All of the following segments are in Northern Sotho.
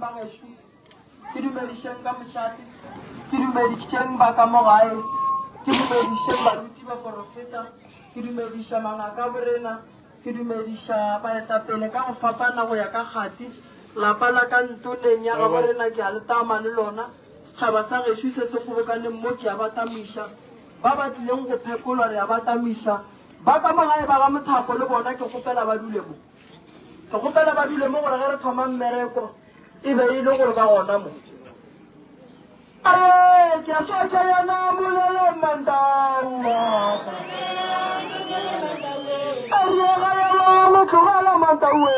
ba gešo, ke dumedišeng ka mošate, ke dumedišeng ba ka mo gae, ke dumedišeng baruti baporofeta, ke dumediša mangaka a borena, ke dumediša baetapele ka go fapana go ya ka kgati, lapa la ka ntoneng ya gabo rena ke a le tama le lona, setšhaba sa gešo se se kgobokaneng mo ke a ba tamiša, ba ba tlileng go phekolwa re a ba tamiša, ba ka mo gae ba ga Mothapo le bona ke kgopela ba dule mo. Ke kgopela ba dule mo gore ge re thoma mmereko e be e le gore ba gona mo. Aye, ke a swatša yena molele mantau wa ka. Ariega yena mo tlogela mantau we.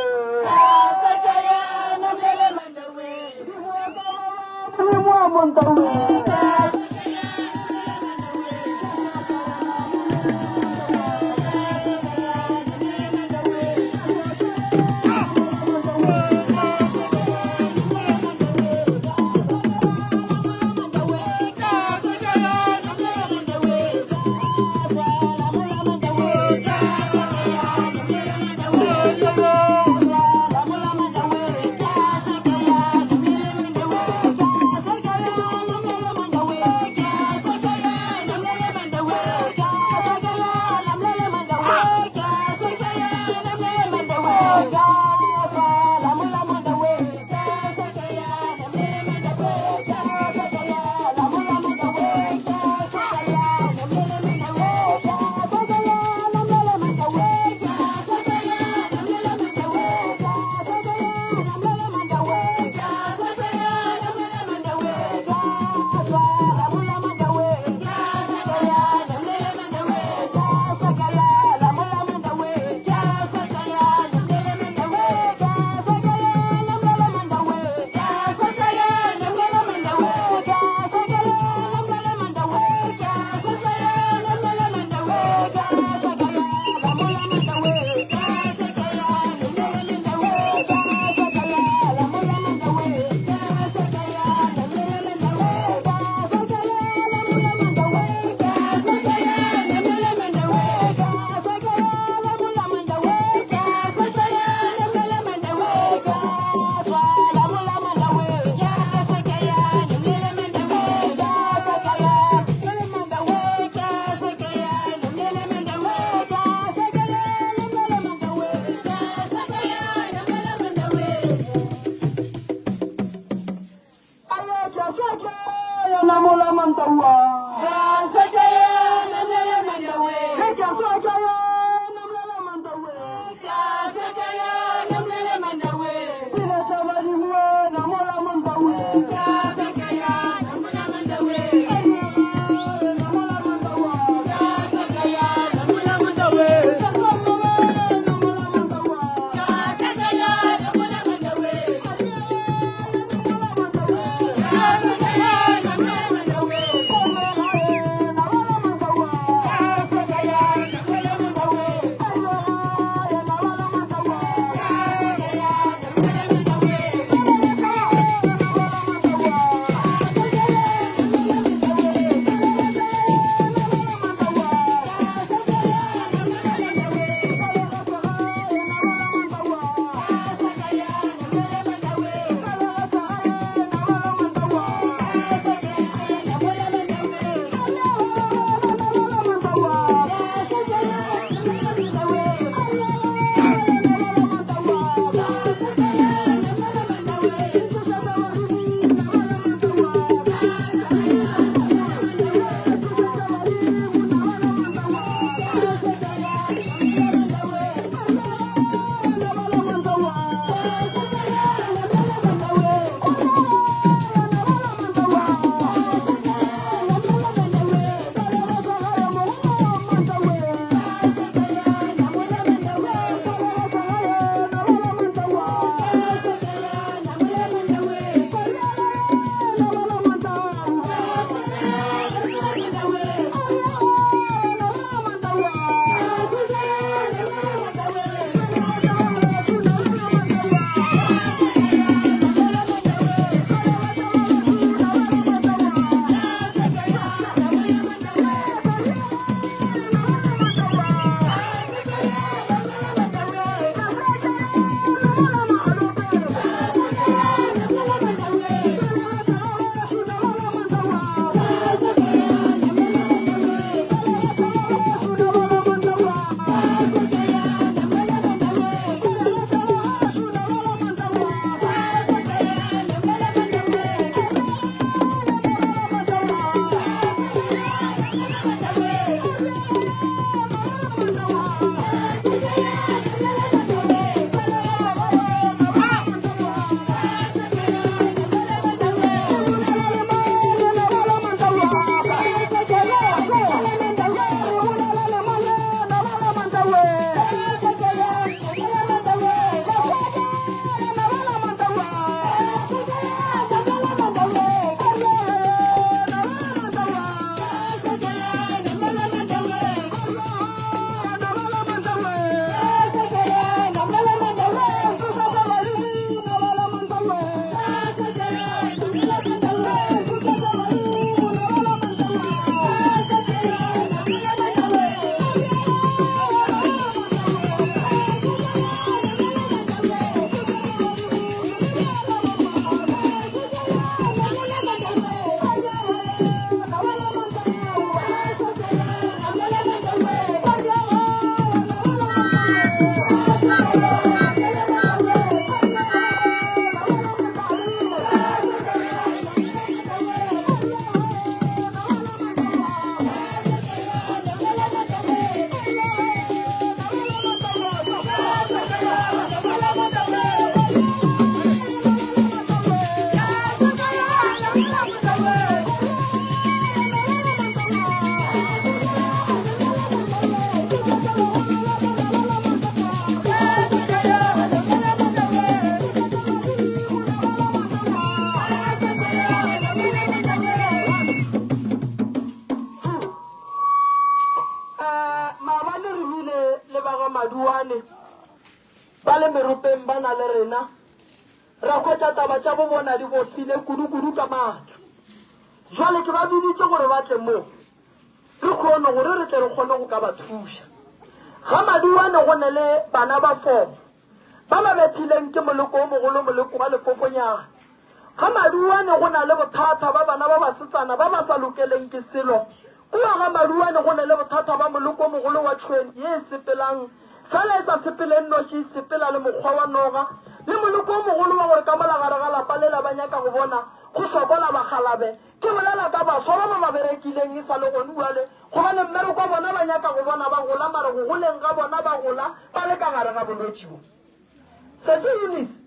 Modimo wa montau we. Ba le meropeng ba na le rena, ra hwetša taba tša bobona di bofile kudu-kudu ka maatla. Jwale ke ba biditše gore ba tle mo re kgone gore re tle re kgone go ka ba thuša. Ga Maduane go ne le bana ba fomo ba ba bethileng ke moleko o mogolo, moleko wa lefofonyana. Ga Maduane go na le bothata ba bana ba basetsana ba ba sa lokeleng ke selo. Kua ga Maduane go ne le bothata ba moleko o mogolo wa tšhwene ye e sepelang fela e sa sepele e nnoši, e sepela le mokgwa wa noga, le moleko o mogolo wa gore ka mola gare ga lapa lela ba nyaka go bona go sokola bakgalabe. Ke bolela ka baswa ba ba ba berekileng e sa le gone bjale, gobane mmereko wa bona ba nyaka go bona ba gola, mara go goleng ga bona ba gola ba le ka gare ga bolwetši bo. Sesi Eunice,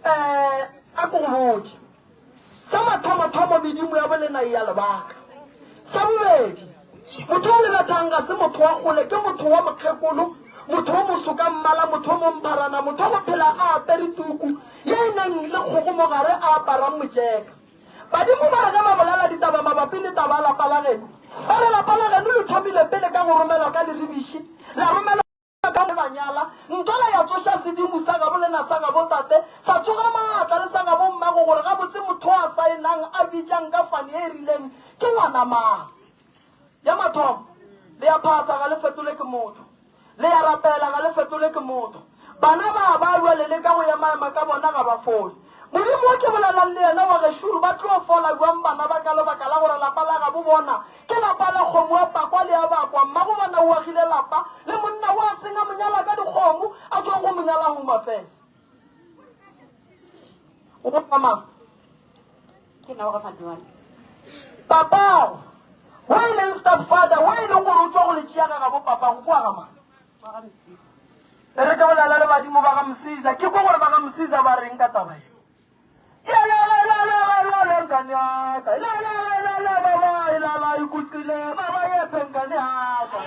eh, a ko go botše. Sa mathomothomo, medimo ya bolena e a le baka. Sa bobedi, motho o le bethang ga se motho wa kgole, ke motho wa mokgekolo, motho o moso ka mmala, motho o mompharana, motho wa go phela a apere tuku ye e nang le kgogo mo gare, a aparang motšeka. Badimo ba re ge ba bolela ditaba mabapi le taba ya lapa la geno, ba re lapa la geno le thomile pele ka go romelwa ka leribiši, la romelwa ka le ba nyala, ntwala ya tsoša sedimo sa gabo lena sa gabo tate, sa tsoga maatla le sa gabo mmago gore gabotse motho a saenang a bitšang ka fane e rileng ke ngwana mang. Ya mathomo, le ya phasa ga le fetole ke motho, le ya rapela ga le fetole ke motho. Bana ba ba lwa le leka go emaema ka bona ga ba fole. Modimo wo ke bolelang le yena wa gešo ba tlo fola bjang bana ba ka lebaka la gore lapa la gabo bona ke lapa la kgomo ya pakwa le ya bakwa. Mmago bona o agile lapa le monna wo a seng a mo nyala ka dikgomo a tšwang go mo nyala Home Affairs. O bona mang? Ke nna wa ga Maduane. Papago, wo e leng stepfather, wo e leng gore o tšwa go le tšea ga gabo papago, ke wa ga mang? Wa ga Msiza. E re ke bolela le badimo ba ga Msiza, ke kwe gore ba ga Msiza ba reng ka taba ye. Nkane yaka, baba ilala ikutlwile, baba yepe nkane yaka.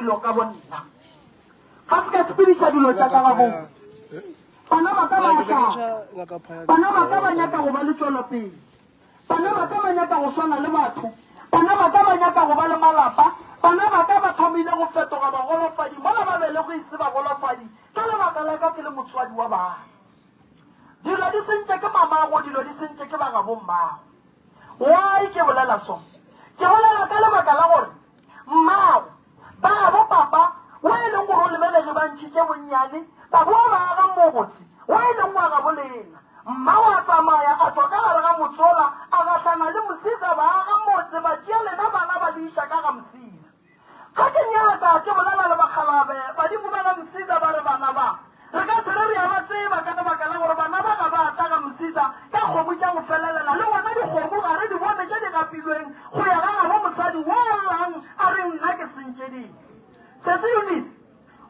dilo ka bonna. Ga se ka sepediša dilo tša ka gabotse. Bana ba ka ba a hlapa. Bana ba ka ba nyaka go ba le tšwelopele. Bana ba ka ba nyaka go swana le batho. Bana ba ka ba nyaka go ba le malapa. Bana ba ka ba thomile go fetoga bagolofadi mola ba belegwe e se bagolofadi ka lebaka la ka ke le motswadi wa bana. Dilo di sentše ke mamago, dilo di sentše ke ba gabo mmago. Why ke bolela so? Ke bolela ka lebaka la gore mmago, ba gabo papa, wo e leng gore o lebelege ba ntšhitše bonnyane, ba boa ba aga motse wo e leng wa gabo lena. Mma wa tsamaya a tšwa ka gare ga motse ola, a gahlana le Msiza, ba aga motse, ba tšea lena bana ba le iša ka ga Msiza. Ga ke nyaka ke bolela le bakgalabe, badimo ba ga Msiza ba re bana ba, re ka se re re a ba tseba ka lebaka la gore bana ba ga ba tla ga Msiza ka kgomo tša go felelela, le gona dikgomo ga re di bone tše di gapilweng go ya ga gabo mosadi wo llang a re nna ke sentše dilo. Sesi Eunice,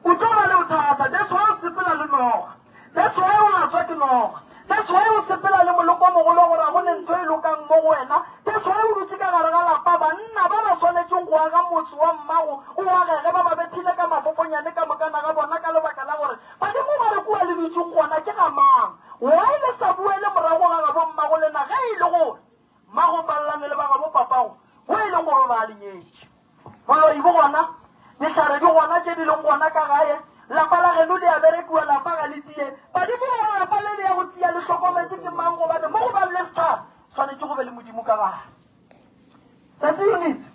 O tlo ba le bothata. That's why o sepela le noga. That's why o latswa ke noga. That's why o sepela le moloko o mogolo gore ga go ne ntho e lokang mo go wena. That's why o dutše ka gare ga lapa. Banna ba ba swanetšeng go aga motse wa mmago o agege ba ba bethile ka mafofonyane ka mokana ga bona ka lebaka la gore badimo ba re kua le dutšeng gona ke ga mang. Why le sa boele morago ga gabo mmago lena ge e le gore mmago ballane le ba gabo papago wo e leng gore o ba le nyetše? Boloi bo gona, dihlare di gona tše di leng gona ka gae, lapa la geno le a berekiwa, lapa ga le tie. Badimo ba re lapa le le ya go tia le hlokometše ke mang gobane mo go bang le setšhaba swanetše go be le Modimo ka gare. Sesi Eunice,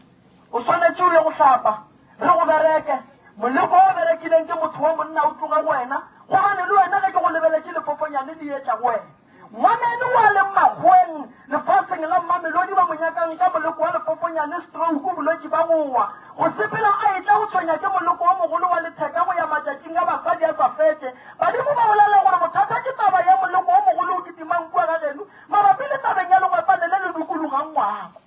o swanetše o ye go hlapa, re go bereke. Moleko o berekileng ke motho wa monna o tloge go wena, gobane le wena ge ke go lebeletše lefofonyane le etla go wena. Ngwaneno o a leng makgoweng lefaseng la Mamelodi ba mo nyakang ka moleko wa lefofonyane, stroke, bolwetši ba go wa, go sepela a etla go tshwenya ke moleko o mogolo wa letheka go ya matšatšing a basadi a sa fetše. Badimo ba bolela gore bothata ke taba ya moleko o mogolo o kitimang kua ga geno mabapi le tabeng ya legwepane le le dukulugang ngwako.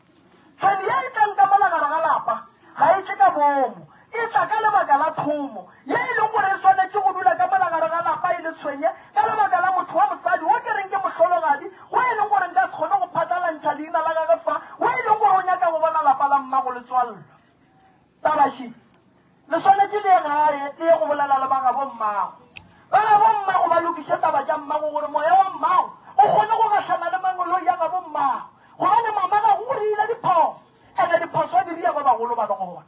Tšhwene ye e tlang ka mola gare ga lapa ga e tle ka boomo, e tla ka lebaka la thomo ye e leng gore e swanetše go dula ka mola gare ga lapa e le tshwenye ka lebaka la motho wa mosadi wo ke reng ke mohlologadi, wo e leng gore nka se kgone go phatlalantšha leina la gagwe fa, wo e leng gore o nyaka go bona lapa la mmago le tswallwa. Taba še, Le swanetše le ye gae le ye go bolela le ba gabo mmago. Ba gabo mmago ba lokiše taba tša mmago gore moya wa mmago o kgone go gahlana le mangoloi a gabo mmago. Gobane mama gago o riile diphoso, ene diphoso a di ria ba bagolo ba le gona.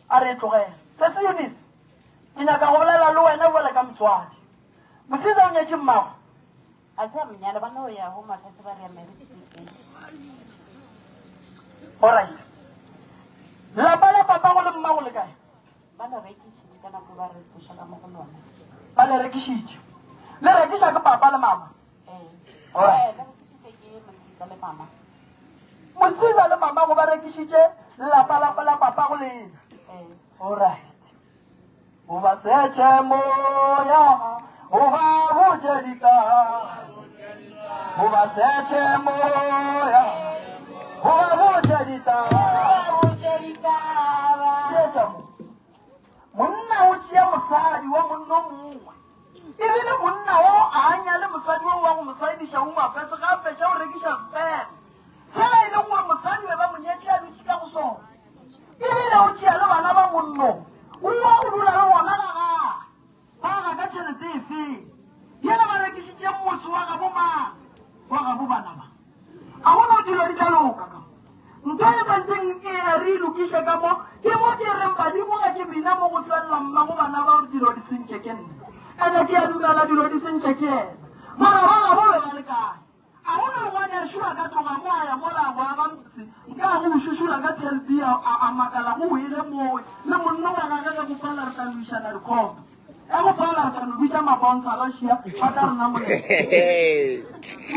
A re e tlogele. Sesi Eunice, ke nyaka go bolela le wena bjale ka motswadi. Mosetsana o nyetše mmago? A se a monyala ba no ya home affairs ba re ya marriage certificate. Alright. Lapa la papago le mmago le kae? Ba le rekišitše ka nako ba re tloša ka mo go lona. Ba le rekišitše. Le rekiša ke papa le mama? Ee. Alright. Eh, le rekišitše ke Mosisa le mama. Mosisa le mamago ba rekišitše lapa la la papago lena. Ee. Alright. O ba setšhe moya, o ba botše ditaba. O ba setšhe moya, o ba botše ditaba. Theetša mo. Monna o tšea mosadi wa monna o mongwe. Ebile monna o a nyale mosadi o wa go mo saeniša Home Affairs ga a fetša o rekiša sperm. Sela e leng gore mosadi be ba mo nyetše a dutše ka go sona. Ebile o tšea le bana ba monno oa o dula le bona ga gagwe. Ba aga ka tšhelete efe? Yela ba rekišitšeng motse wa gabo mang? Wa gabo bana ba. A go no dilo di tla loka ka mo. Ntho e swanetšeng e re e lokiše ka mo ke mo ke reng badimo ga ke bina mo go tšwelela mmago bana ba gore dilo di sentše ke nna. Ene ke a dumela dilo di sentše ke yena. Mara ba gabo be ba le kae? A go na le ngwanešu a ka tloga mo a ya mola a go aga motse, nka go o šušula ka TLB a, a, a makala go wele mowe le monno wa gage ge go pala re tla loišana dikhoto. Ge go pala re tla no bitša mabouncer ra šia ba tla re namolela.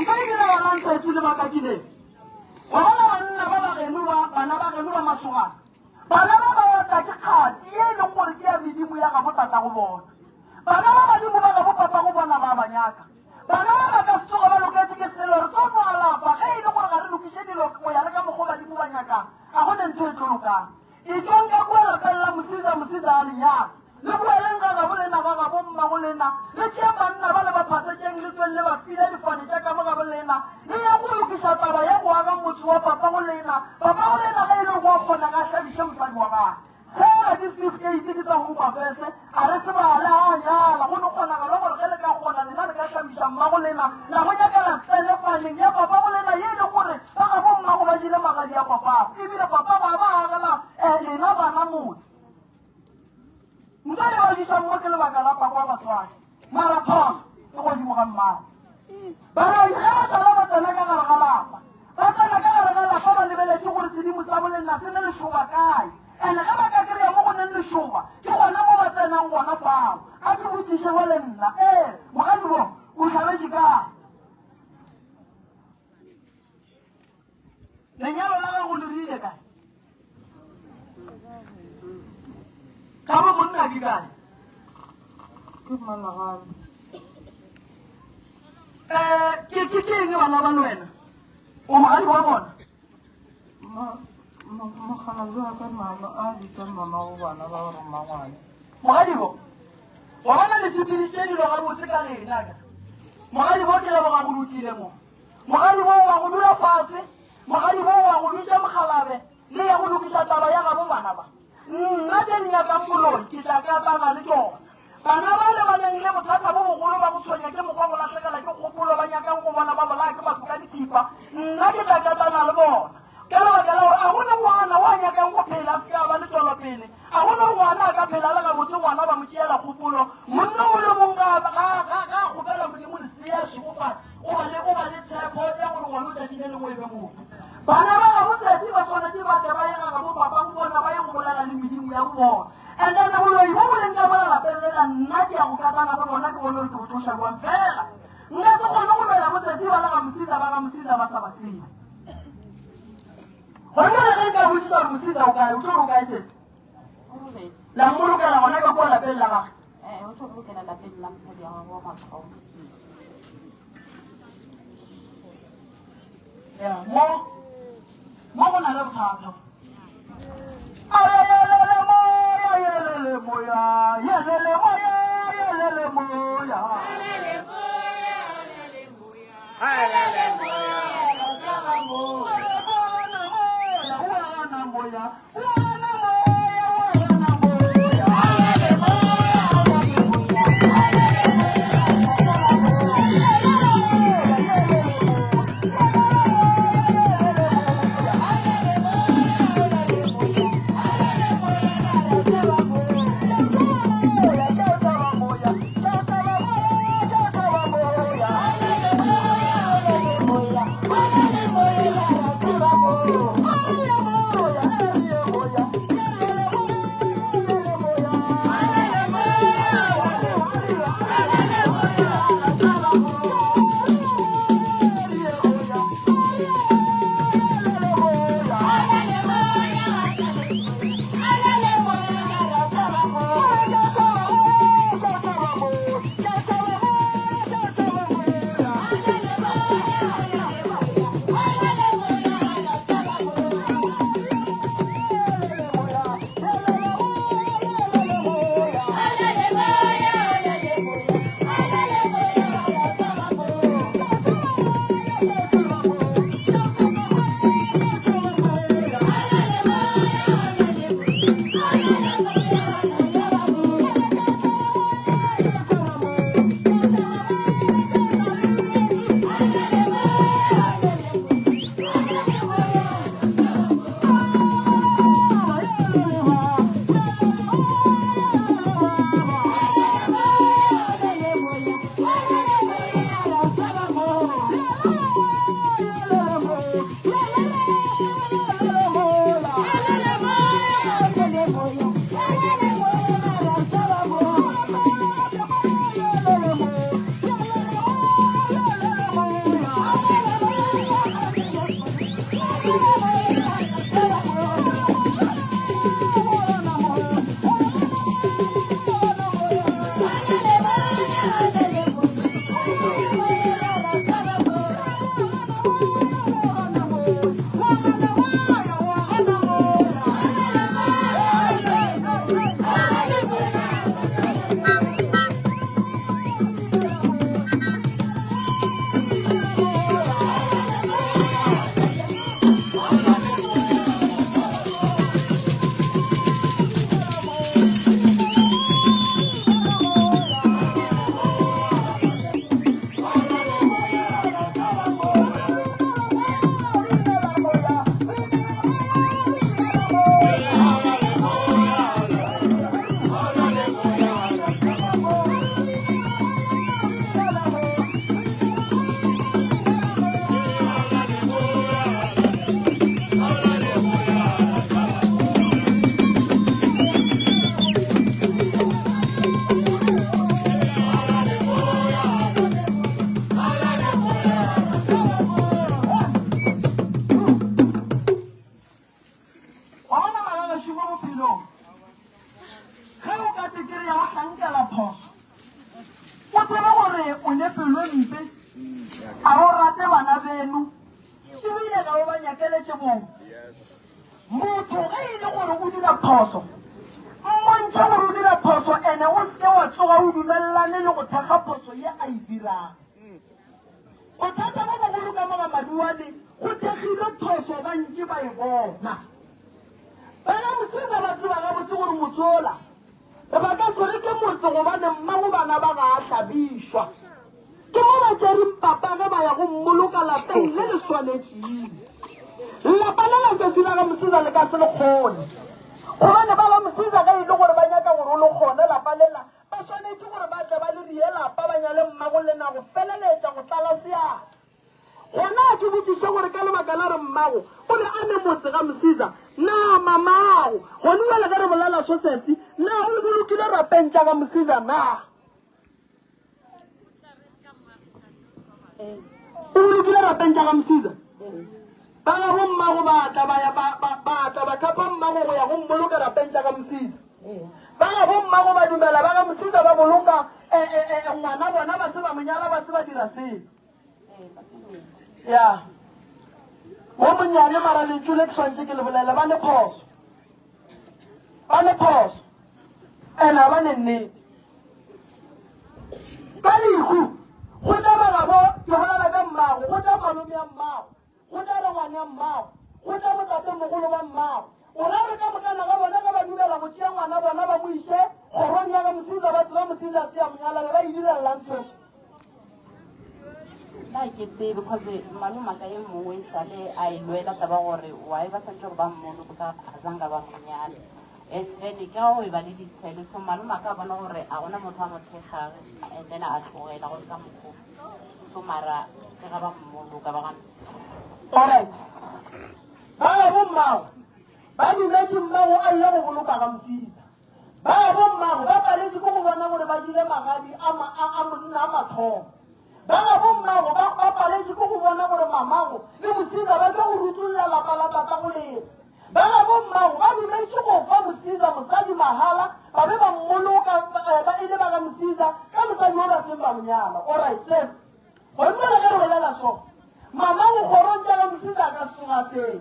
Nka e dira gona ntshetsi lebaka ke le. Wa bona banna ba ba geno ba, bana ba geno ba masogana, bana ba ba otla ke kgati ye e leng gore ke ya medimo ya gabo tatago bona. Bana ba badimo ba gabo papago bona ba ba nyaka. Bana ba ba ka se tsoge ba loketše ke selo. Re tlo no alapa ge e le gore ga re lokiše dilo go ya le ka mokgwa badimo ba nyakang. Ga go ne ntho e tlo lokang. Etšwang ka kua lapeng la Mosiza, Mosiza a le nyaka. Le boeleng ga gabo lena, ga gabo mmago lena. Le tšeeng banna ba le ba phasetšeng, le tšweng le ba file difane tša ka mo gabo lena. Le yeng go lokiša taba ya go aga motse wa papago lena. Papago lena ge e le go a kgonega a hlabiše mosadi wa gagwe. Sela. Mola disetifikeiti ke tsa Home Affairs, a re sebale a nyala. Go no kgonagala gore ge le ka kgona lena le ka hlamiša mmago lena la mo nyakela tselefaneng ya papago lena ye e leng gore ba gabo mmago ba jele magadi a papago ebile papago a ba agela eh, lena bana motse. Nka le badiša mo ke lebaka la pako wa batswadi. Marathon e godimo ga mmane. Baroi ge ba šala ba tsena ka gare ga lapa, ba tsena ka gare ga lapa ba lebeletše gore sedimo sa bolenna se ne lešoba kae. Ene ge ba ka kry-a mo go neng lešoba, ke gona mo ba tsenang gona fao. A ke botšiše bjale nna, ee, mogadibo, o hlabetše kae? Lenyalo la gago le rile kae? Ka bo monna ke kae? Ke mmalagale. Eh, ke ke ke eng bana ba le wena? O mogadi wa bona? Mokgalabje wa ka mama a bitsa mama go bana ba gore mmangwane. Mogadibo, wa bona le sepeditše dilo gabotse ka lena ka. Mogadibo ke leboga gore o tlile mo. Mogadibo wa go dula fase, mogadibo wa go bitša mokgalabe le ya go lokiša taba ya gabo bana ba. Nna tše di nyakang boloi ke tla katana le tšona. Bana ba lebaneng le bothata bo bogolo ba go tshwenya ke mokgwa go lahlegela ke kgopolo ba nyakang go bona ba bolaya ke batho ka dithipa, nna ke tla katana le bona. Ka lebaka la gore a go na ngwana wa nyakang go phela a se ka ba le tšwelopele, a go na ngwana a ka phela le gabotse ngwana ba mo tšeela kgopolo. Monna o le mong ga a kgopela Modimo lesea šegofatše, o ba le o ba le tshepo ya gore ngwana o tšatši le lengwe e be motho. Bana ba gabo tsatsi ba swanetše ba tle ba ye ga gabo papa go bona ba ye go bolela le medimo ya go bona. And then boloi bo bo leng ka mola lapeng lela nna ke ya go katana le bona ke bone gore ke bo tloša jwang fela. Nka se kgone go lwela bo tsatsi ba la ga Mosisa ba ga Mosisa ba sa ba tsebe. Gona le ge nka botšiša gore Mosisa o kae o tlo re o kae sese? O robetše. La mmolokela gona ka kua lapeng la gagwe. Eh, o tlo bolokela lapeng la mosadi wa gagwe wa mathomo. Ya, mo mo go na le bothata. Ayelele moya, yelele moya, yelele moya, yelele moya. Bona moya, wa moya, wa moya, wa moya. mpe, ga o rate bana beno, ebile ga o ba nyakele tše botse. Motho ge e le gore o dira phoso, mmontšhe gore o dira phoso ene o seke wa tsoga o dumelelane le go thekga phoso ye a e dirang. Bothata bo bogolo ka mo ga Maduane, go thekgilwe phoso ba ntše ba e bona. Ba ga Mosesa ba tseba gabotse gore motse ola ba ka se reke motse gobane mmago bana ba ga a hlabišwa. Ke mo ba tšereng papa ge ba ya go mmoloka lapeng le le swanetšeng. Lapa le la sesi la ga Mosesa le ka se le kgone gobane ba ga Mosesa ge e le gore ba nyaka gore o le kgone lapa lela ba swanetše gore ba tle ba le rie lapa ba nyale mmago lena go feleletša go tlala seatla. Gona a ke botšiše gore ka lebaka la gore mmago o be a ne motse ga Msiza, na mamago, gone bjale ge re bolela so sesi, na o bolokile rapeng tša ga Msiza na? O bolokile rapeng tša ga Msiza? Ba ga bo mmago ba tla ba ya ba, ba, ba tla ba kapa mmago go ya go mmoloka rapeng tša ga Msiza. Ba ga bo mmago ba dumela ba ga Msiza ba boloka e, e, e, ngwana bona ba se ba mo nyala ba se ba dira selo. Ya wo monnyane mara lentšu le ke swantše ke le bolele ba ne phoso ba ne phoso ene ga ba ne nnete ka lehu go tla bagabo ke bolela ka mmago go tla malome ya mmago Go tla rangwane ya mmago, go tla botatemogolo ba mmago. O ra gore ka mokana ga bona ge ba dumela go tšea ngwana bona ba mo iše kgorong ya ga Mosintsa ba tseba Mosintsa a se a mo nyala be ba e direlelang ntho e? Nna ga ke tsebe cause malomaka ye mongwe e sale a e lwela taba gore why ba swanetše gore ba mmoloke ka a zanka ba mo nyala and then ke ga go e ba le ditshelo so malomaka a bona gore a gona motho a mo thekgang and then a tlogela gore ka mokgo So mara ke ga ba mmoloka ba ga Alright. Ba ga bo mmago ba dumetše mmago a ye go boloka ga Mosisa. Ba ga bo mmago ba paletše ke go bona gore ba jile magadi a, ma, a, a monna a mathomo. Ba ga bo mmago ba, ba paletše ke go bona gore mamago le Mosisa ba tlo go rutolla lapa la tatago lena. Ba gabo mmago ba dumetše go fa Mosiza mosadi mahala, ba be ba mmoloka ba e le ba ga Mosiza ka mosadi yo ba seng ba mo nyala. Alright, sis. Gone bjale ge re bolela so, mama go kgorong tša ga Mosiza a ka se tsoga seng.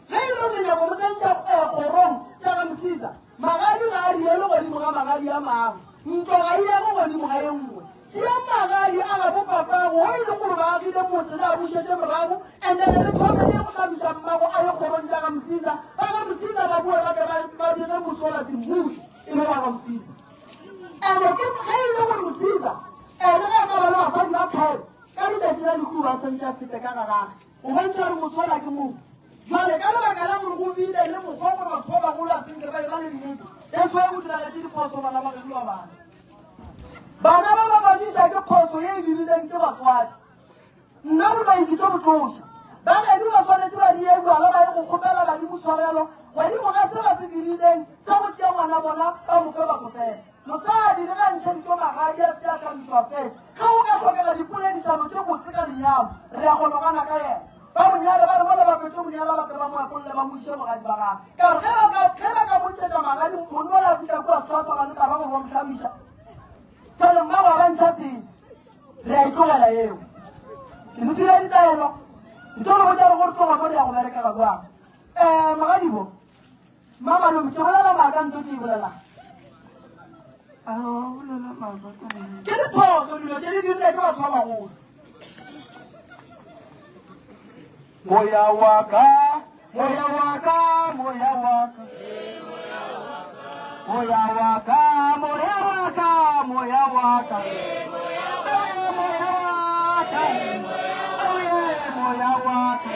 Ge e le gore le nyako mo tsentšha kgorong tša ga Mosiza, Magadi ga a riele godimo ga magadi a mangwe, ntwa ga e yego godimo ga ye nngwe. Tšea magadi a gabo papago wo e leng gore ba agile motse le a bušetše morago, and then le thome le ye go hlabiša mmago a ye kgorong tša ga Msiza. Ba ga Msiza ba boe ba tle ba, ba dire motse wola semmušo, e be ba ga Msiza. And ke ge e le gore Msiza ene ge a ka ba le basadi ba thebe, ka letšatši la lehu ba swantše a fete ka ga gage go bontšha gore motse wola ke motse. Jwale ka lebaka la gore go bile le mokgwa gore batho ba bagolo a senke ba e ba le nnete, that's why go diragetše diphoso bana ba geno ba bana. Bana ba ba badiša ke phoso ye e dirileng ke batswadi. Nna boloi ke tlo bo tloša. Ba geno ba swanetše ba die bjala ba ye go kgopela badimo tshwarelo godimo ga se ba se dirileng sa go tšea ngwana bona ba mo fe ba mo fela. Mosadi le ge a ntšheditšwe magadi a se a hlabišwa fela. Ge go ka hlokega dipoledišano tše botse ka lenyalo, re ya go nogana ka yena. Ba mo nyale ba re mola ba fetše mo nyala ba tle ba mo epolle ba mo iše bogadi ba gagwe. Ka re ge ba ka ge ba ka mo ntšhetša magadi monna ola a fihla kua Sethwaswa le taba gore ba mo hlabiša. Jale mmago a ba ntšha tsela. Re a e tlogela eo. Ke mo file ditaelo. Ke tlo le botša gore gore tloga mo re ya go bereka ga kwang. Mogadibo, mmamalome, ke bolela maaka ntho ke e bolelang. Ke diphoso dilo tše di dirile ke batho ba bagolo. Moya wa ka, moya wa ka, moya wa ka. Moya wa ka, moya wa ka, moya wa ka. Moya wa ka. Moya wa ka. Moya wa ka.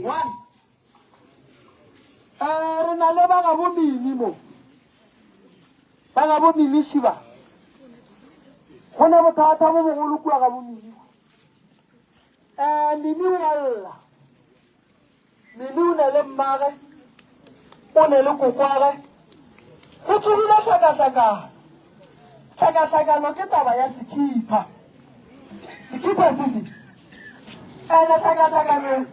One. Eh, re na le ba gabo Mimi mo. Ba gabo Mimi Shiba. Go na bothata bo bogolo kua gabo Mimi. Eh, Mimi o a lla. Mimi o ne le mmage, o ne le kokwage. Go tsogile hlakahlakano. Hlakahlakano ke taba ya sekhipha. Sekhipha se se. Ene hlakahlakano e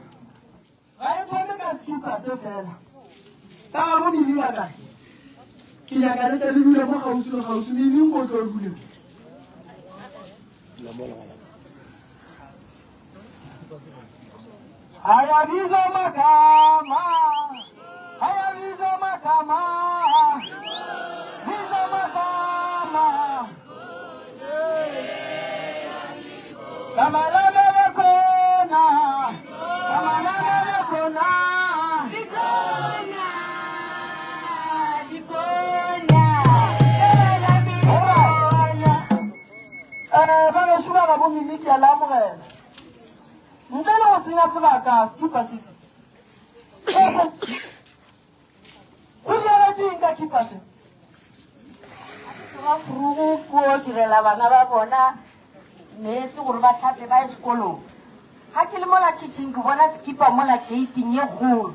ga e thome ka sekhipha se fela. Ka gabo Mimi ba kae? Ke nyaka le tle le dule mo kgauswi le kgauswi. Mimi nko tlo dule mo. Hayabizwa magama, hayabizwa magama, bizwa magama. Gama la mele khona, gama la mele khona. Eh, ba gešo ba gabo Mimi ke a le amogela. Ntle le go senya sebaka, sekipa se se. Koko, go diagetše eng ka kipa se? Ba furugu puo direla bana ba bona meetse gore ba hlape ba ye sekolong. Ga ke le mola kitchen ke bona sekipa mola gating ye kgolo.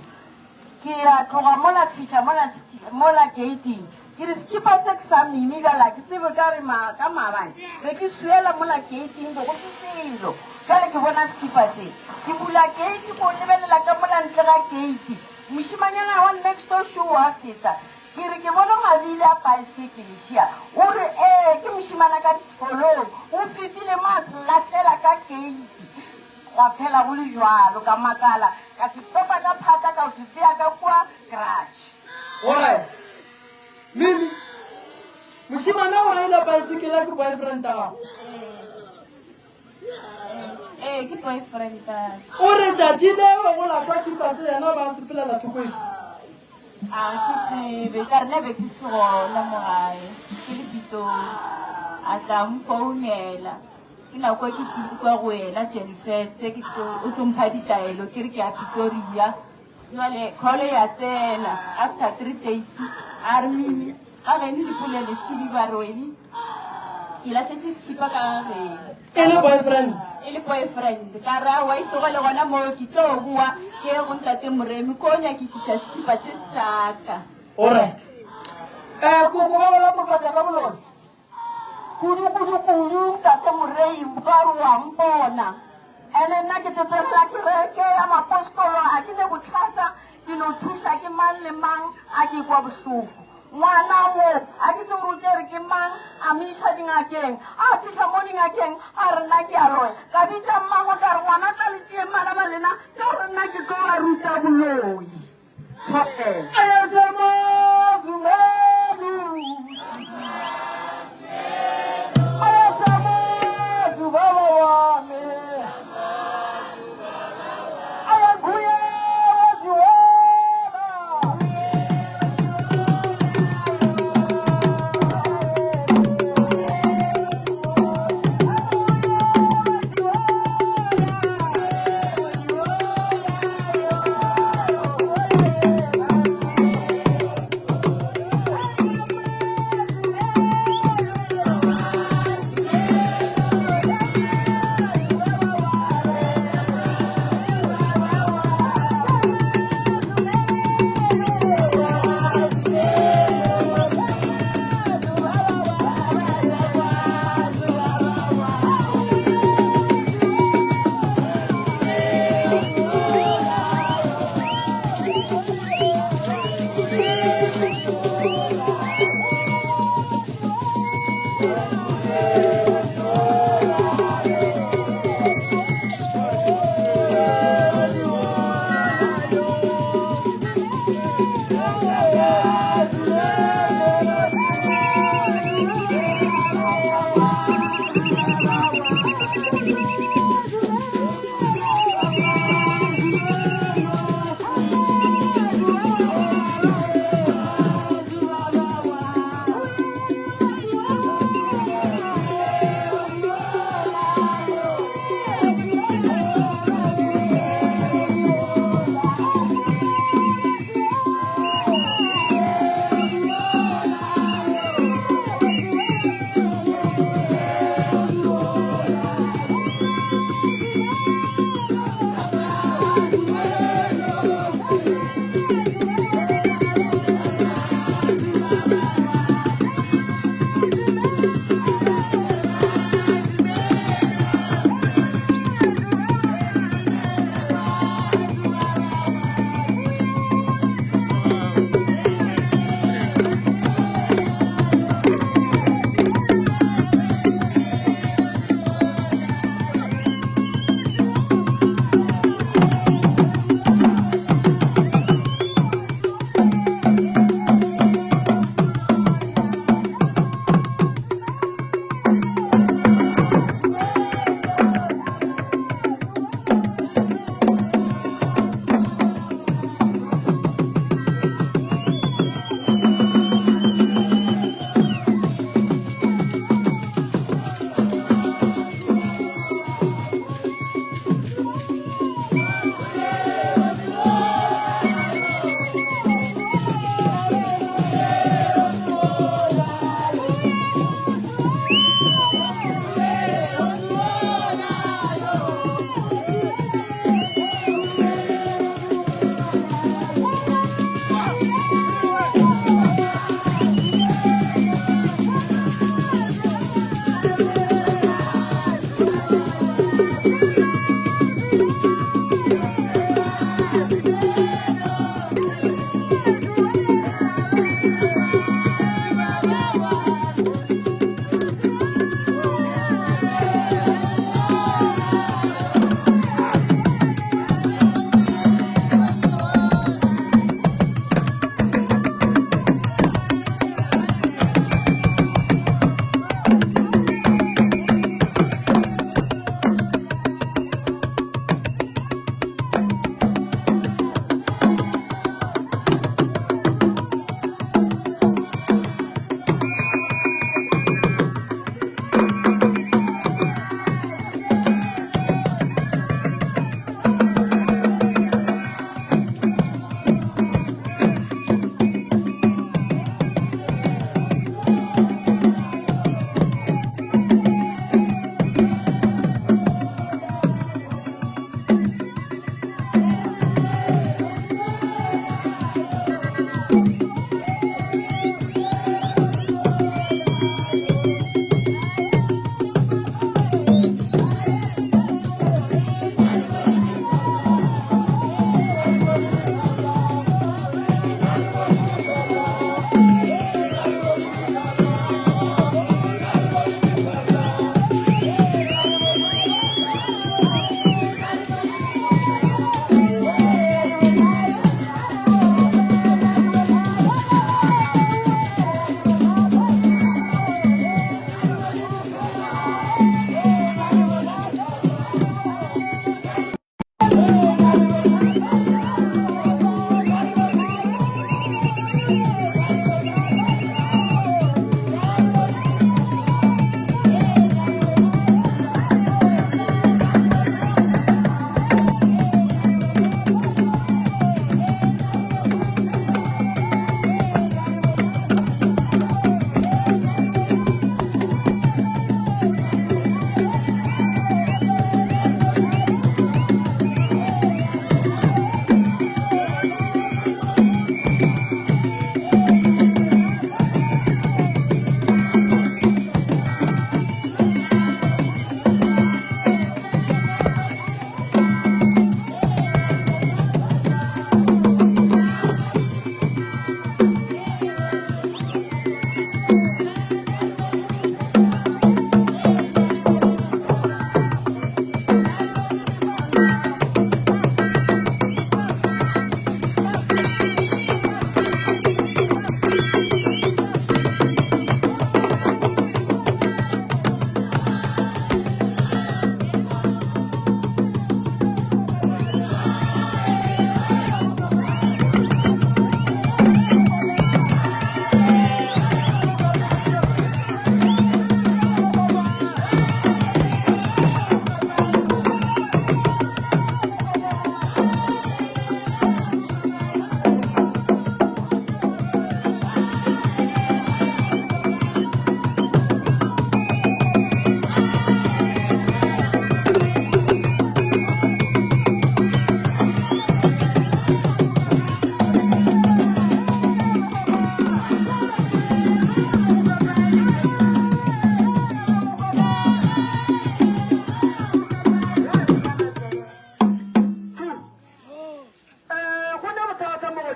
Ke a tloga mola fihla mola mola gating. Ke re sekipa se ke sa Mimi bjale ga ke tsebe ka re ma ka maabane be ke swiela mola gating be go se selo. Bjale ke bona sekipa se. Ke bula gate ko lebelela ka mola ntle ga gate. Mošemanyana wa next door šo wa feta. Ke re ke bone mabili a paesekele šia. O re ee ke mošemana ka ditholong. O fetile mo a se lahlela ka gate. Gwa phela go le bjalo, ka makala, ka se topa ka phata ka o se bea ka kua garage. O re, Mimi, mošemane o reile paesekele ke boyfriend ya gago? Ee, ke boyfriend ya ka. O re tšatši leo go lahlwa kipase yena o be a sepelela thoko efe? A ke tsebe, ka re nna be ke se gona mo gae, ke le Pitori. A tla a mfounela. Ke nako e ke tlile kwa go yena Jenfese, ke tlo, o tlo mpha ditaelo, ke re ke ya Pretoria. Jwale call ya tsena after 3 days, a re Mimi, ga geno dipolelo šidi ba re weni ke lahletše sekhipa ka ga geno. E le boyfriend? E le boyfriend. Ka re aowa e tlogele gona moo, ke tlo boa ke ye go ntate Moremi ko nyakišiša sekhipa se saka. Alright. Eh, koko ba ba latofatša ka boloi. Kudu, kudu, kudu, Tate Morei, o ka re o a mpona. Ene nna ke tsetselela kereke ya mapostolo, a ke nyako. no thuša ke mang le mang a ke kwa bohloko. Ngwana wo a ke tsebe gore o tšere ke mang a mo iša dingakeng. A fihla mo dingakeng a re nna ke a loya. Ka bitša mmagwe ka re ngwana tla le tšeeng bana ba lena ka gore nna ke tlo ba ruta boloi. Thobela.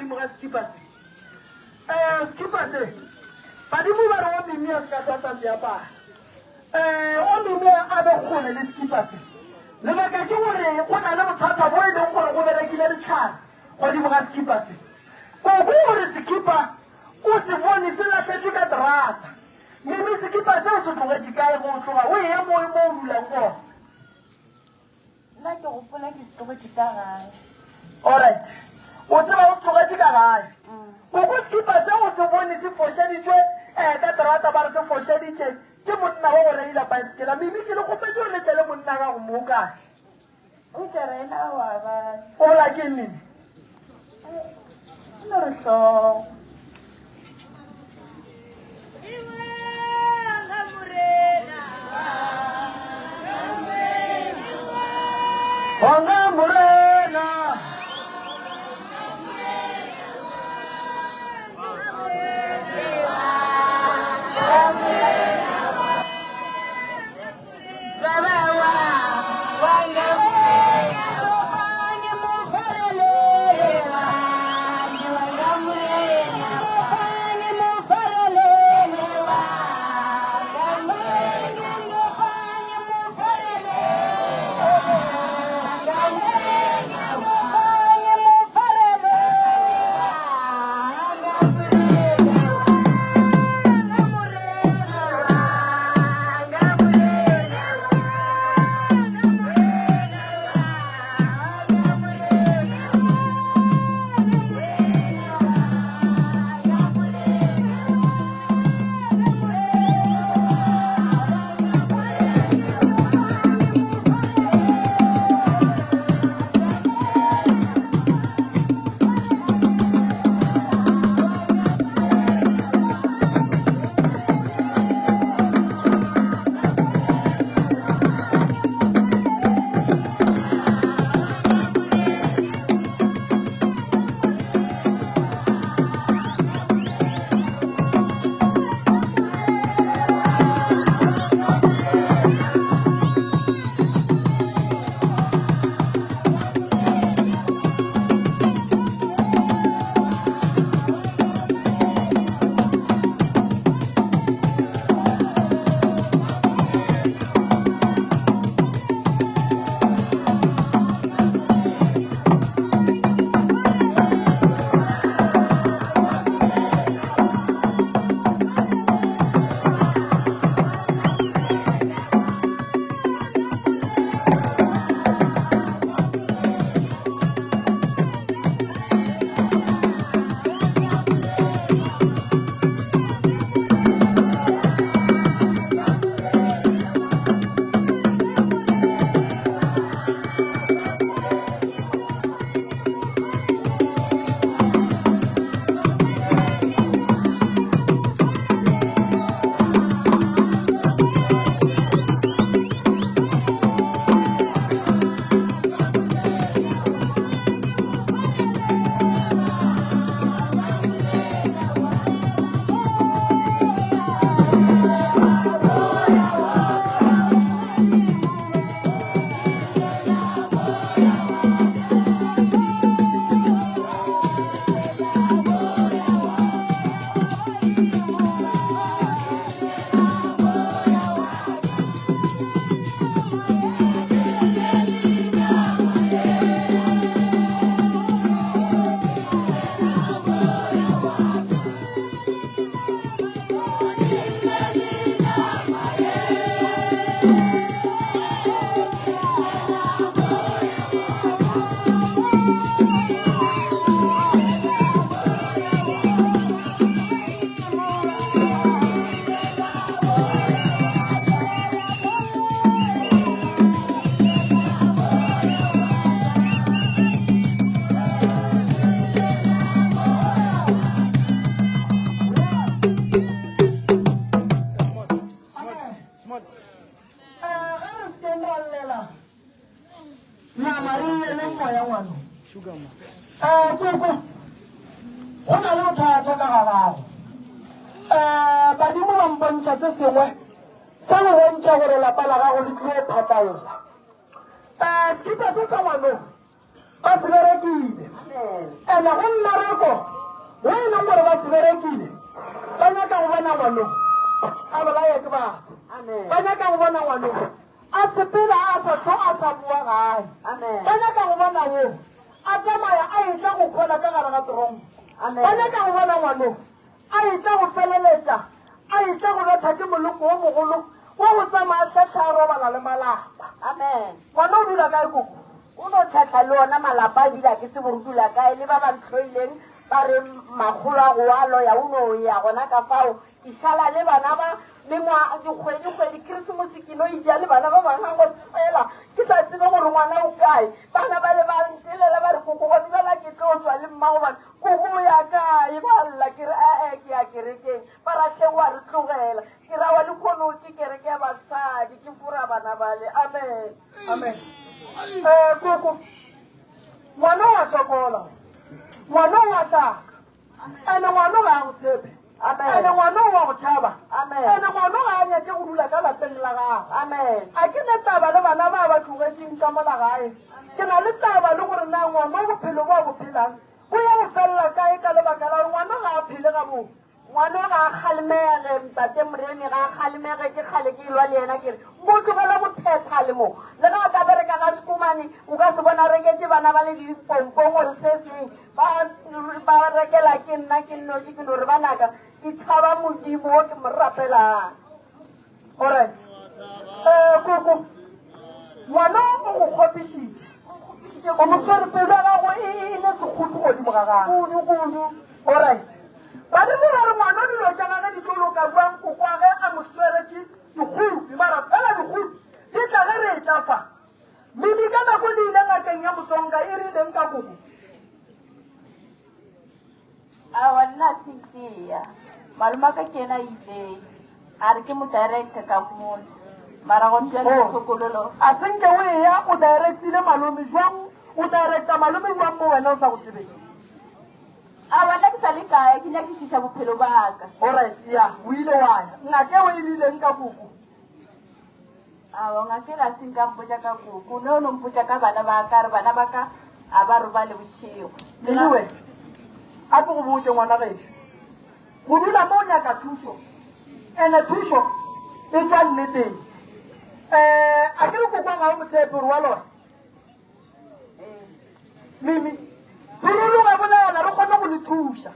godimo ga sekipa se. Um sekipa se, badimo ba re o Mimi a se ka hlwa sa se apara. Um o Mimi a be kgole le sekipa se. Lebaka ke gore go na le bothata bo e leng gore go berekile letlhare godimo ga sekipa se. Koko o re sekipa o se bone se lahletšwe ka terata. Mimi sekipa se o se tlogetše kae ge o tloga o eya mo mo o dulang gona? Nna ke gopola ke se tlogetše ka gae. Alright. O tseba o tlogetše ka gae. Koko sekipa se o se bone se fošeditšwe eh, ka terata ba re se fošeditše ke monna wa go reila paesekela. Mimi ke le kgopetše gore le tle le monna gago mo kae? O tša rena wa ba. O bola ke eng Mimi? E no re hlogo. Wanga Morena. Ge re se keng ra llela nama re llele moya ngwano. Koko, go na le bothata ka ga gago. Badimo ba mpontšha se sengwe sa go bontšha gore lapa la gago le tlilo phatlalla. Sekipa se sa ngwanong ba se berekile. Ene go mmereko wo e leng gore ba se berekile, ba nyaka go bona ngwano a bolaya ke batho. Ba nyaka go bona ngwano a sepela a sa tlo a sa boa gae. Ba nyaka go bona wo a tsamaya a etla go kgola ka gare ga toronko. Ba nyaka go bona ngwano a etla go feleletša a etla go betha ke moloko wo mogolo wa go tsamaya a tlhatlha a robala le malapa. Ngwana o dula kae koko? O no tlhatlha le ona malapa ebile a ke tsebe gore o dula kae le ba ba ntlhoileng ba re makgolo a go a loya o no ya gona ka fao ke šala le bana ba mengwa dikgwedi kgwedi Keresemose ke no ija le bana ba bangwe go fela ke sa tsebe gore ngwana o kae bana ba le ba ntelela ba re koko gone bjala ke tlo tswa le mma gobane koko o ya kae ba lla ke re ee ke ya kerekeng ba ra hle wa re tlogela ke ra wa lekgono ke kereke ya basadi ke fora bana bale amen amen um koko ngwana wa sokola ngwana wa tlaka ene ngwana ga a go tshepe ene ngwana wa go tšhaba ene ngwana ga a nyake go dula ka lapeng la gago a ke ne taba le bana ba ba tlogetšeng ka mola gae ke na le taba le gore na ngwana bophelo bo a bo phelang bo ya go felela kae ka lebaka la gore ngwana ga a phele gabotse Ngwana ga a kgalemege, Ntate Moremi ga a kgalemege, ke kgale ke elwa le yena ke re mo tlogele go thetha le mo. Le ga a ka bereka ga Sekomane o ka se bona reketše bana ba le dipompong gore se seng ba ba rekela ke nna ke nnoši ke no re banaka ke tšhaba Modimo o ke mo rapelang. Alright. Eh, koko ngwana o go kgopišitše o mo swere pelo ya gago e e ne sekgopi godimo ga gago Kudu kudu. Alright. Badimo ba re ngwana dilo tša gage di tlo loka jwang kokwa ge a mo sweretše dikgopi mara fela dikgopi di tla ge re etla fa Mimi ka nako le ile ngakeng ya Motsonga e rileng ka koko Aowa nna a se nteya. Malomaka ke yena a ileng a re ke mo directe ka mmotša. Mara gone bjale Oh. Sekololo. A se nke o eya o directile malome jwang o directa malome jwang mo wena o sa go tsebeng? Aowa nna ke sa le kae ke nyakišiša bophelo ba ka. Alright, ya o ile wa ya. Ngaka eo e rileng ka koko? Aowa ngaka ga se nka mpotša ka koko, ne o no mpotša ka bana ba ka, a re bana ba ka a ba robale bošego. Liliwe, a ke go botše ngwana gešo, go dula mo o nyaka thušo, ene thušo e tšwa nneteng. Um a ke re kokwa ga o mo tshepe gore wa lora? Mimi, phurologa bolela re kgone go le thuša.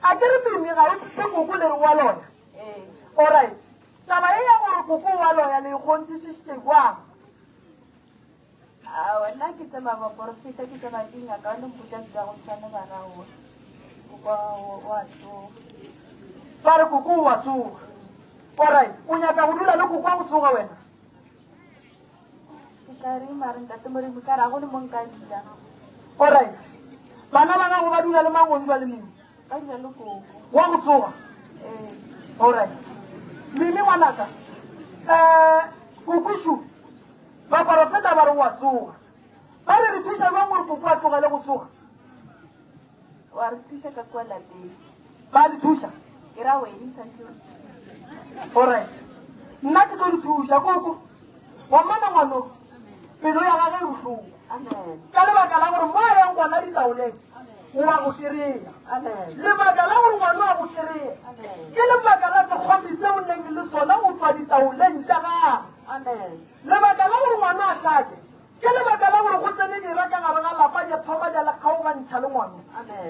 A ke re Mimi ga o tshepe koko le re wa loya? Alright, taba ye ya gore koko wa loya le e kgonthišišitše jwang? Aowa, nna ke tseba baporofeta, ke tseba dingaka, ba no mpotša tša go swana ba ra gore koko wa tsoga. Ba re koko wa tsoga. Alright, o nyaka go dula le koko wa go tsoga wena? Ke tla reng mare ntate Moremi ka re a go le mo nka dulang. Alright, bana ba gago ba dula le mang gone jwale Mimi? Ba dula le koko. Wa go tsoga? Ee. Alright. Mimi ngwanaka, um kokošu baporofeta ba re wa tsoga. Ba re re thuša jwang gore koko a tlogele go tsoga? Wa re thuša ka kua lapeng. Ba le thuša? Ke ra wena santse o re thuša. Alright. Nna ke tlo le thuša koko. Wa mmona ngwano pelo ya gage e bohloko. Amen. Ka lebaka la gore mo a yang gona ditaoleng o wa go kry-a. Amen. Lebaka la gore ngwano a go kry-a Amen. ke lebaka la sekgopi se o neng le sona go tswa ditaoleng tša gagwe. Amen. Lebaka la gore ngwana a hlake Ke lebaka la gore go tsene dira ka gare ga lapa di thoma di le kgaogantšha le ngwano.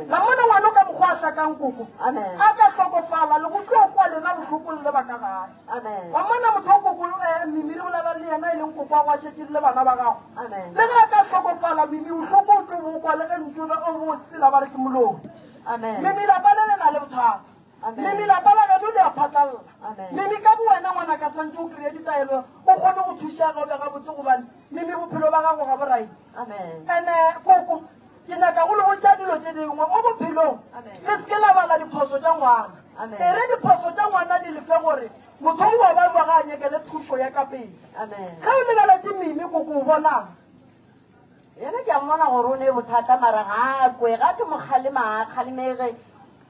La mona ngwano ka mokgwa a hlakang koko a ka hlokofala le go tlo kwa lena bohloko le ba ka gae. Wa mona motho o koko eh, Mimi re bolela le yena e leng koko wa go a šetše le bana ba gago. Le ge a ka hlokofala Mimi bohloko o tlo bo kwa le ge ntšo be o bo sela ba re ke moloi. Mimi lapa le le na le bothata. Mimi lapa la geno le a phatlalla. Mimi ka bowena ngwanaka santse o kry-e ditaelo o kgone go thušega o be gabotse gobane Mimi bophelo ba gago ga bo right. Ene koko ke nyaka go le botša dilo tše dingwe mo bophelong le seke la bala diphoso tša ngwana. E re diphoso tša ngwana di lefe gore motho o wa ba jwa ga a nyakele thušo ya ka pele. Ge o lebeletše Mimi koko o bonang? Yena ke a mmona gore o ne bothata mara ga a kwe ga ke mo kgalema ga a kgalemege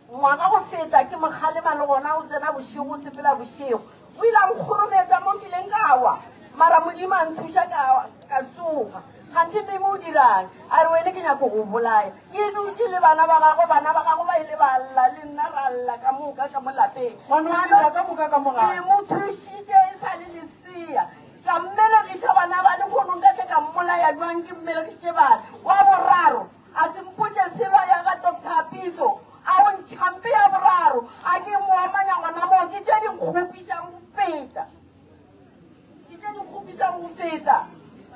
ngwaga go feta ke mo kgalema le gona o tsena bošego o sepela bošego o ile a nkgorometsa mo kileng ka wa mara modimo a nthuša ka ka tsoga. Kganthe Mimi o dirang? A re, Wene ke nyako go bolaya. Ke dutše le bana ba gagwe, bana ba gagwe ba ile ba lla le nna ra lla ka moka ka mo lapeng. Ke mo thušitše e sa le lesea. Ka mmelegiša bana ba, lehono nka tle ka mmolaya bjang ke mmelegišitše bana? Wa boraro a se mpotše selo a ya ga Doctor Pitso a o ntšha mpe ya boraro a ke mo omanya gona moo ke tše di nkgopišang go feta. Ke tše di nkgopišang go feta.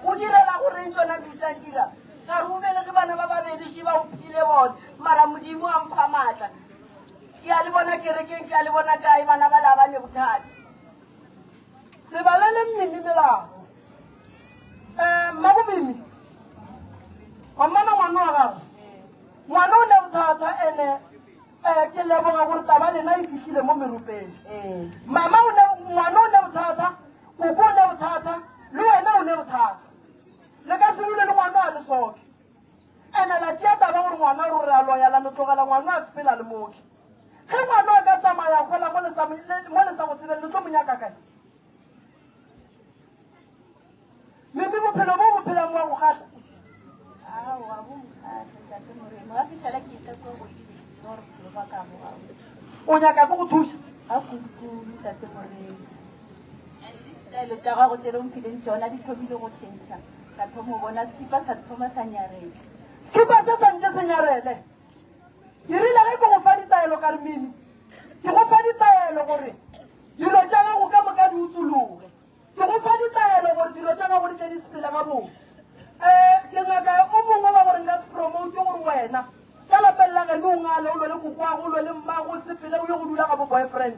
O direla go reng tšona dilo tša dira? Ka re o belege bana ba babedi še ba o phile bona, mara Modimo a mpha maatla. Ke a le bona kerekeng, ke a le bona kae, bana bale a ba ne bothata. Se balele Mimi melao. Um mmago Mimi, wa mmona ngwana wa gago? Ngwana o ne bothata ene um ke leboga gore taba lena e fihlile mo meropeng. Mama o ne ngwana o ne bothata, koko o ne bothata, le wena o ne bothata. Le ka se dule le ngwana a le soke. Ene la tšea taba gore ngwana o re a loya la no tlogela ngwana a sepela le mooki. Ge ngwana a ka tsamaya a hwela mo le sa mo le sa go tsebeng le tlo mo nyaka kae? Mimi bophelo bo bo phelang wa go kgahla? Aowa bo nkgahla ntate Moremi. Ga ke šala ke etla kua go ile ke tseba gore bophelo ba ka bo gabotse. O nyaka ke go thuša? Ga kudu-kudu ntate Moremi. And le ditaelo tša gago tše le mphileng tšona di thomile go tšhentšha. Ka thoma go bona sekipa sa thoma sa nyarela. Sekipa se sa ntše se nyarele. Ke rile ge ke go fa ditaelo ka re, Mimi, ke go fa ditaelo gore dilo tša gago ka moka di utsologe. Ke go fa ditaelo gore dilo tša gago di tle di sepele gabotse. Um ke ngaka o mongwe wa gore nka se promote gore wena ka lapeng la geno o ngale o lwe le kokwago o lwe le mmago o sepele o ye go dula ga bo boyfriend.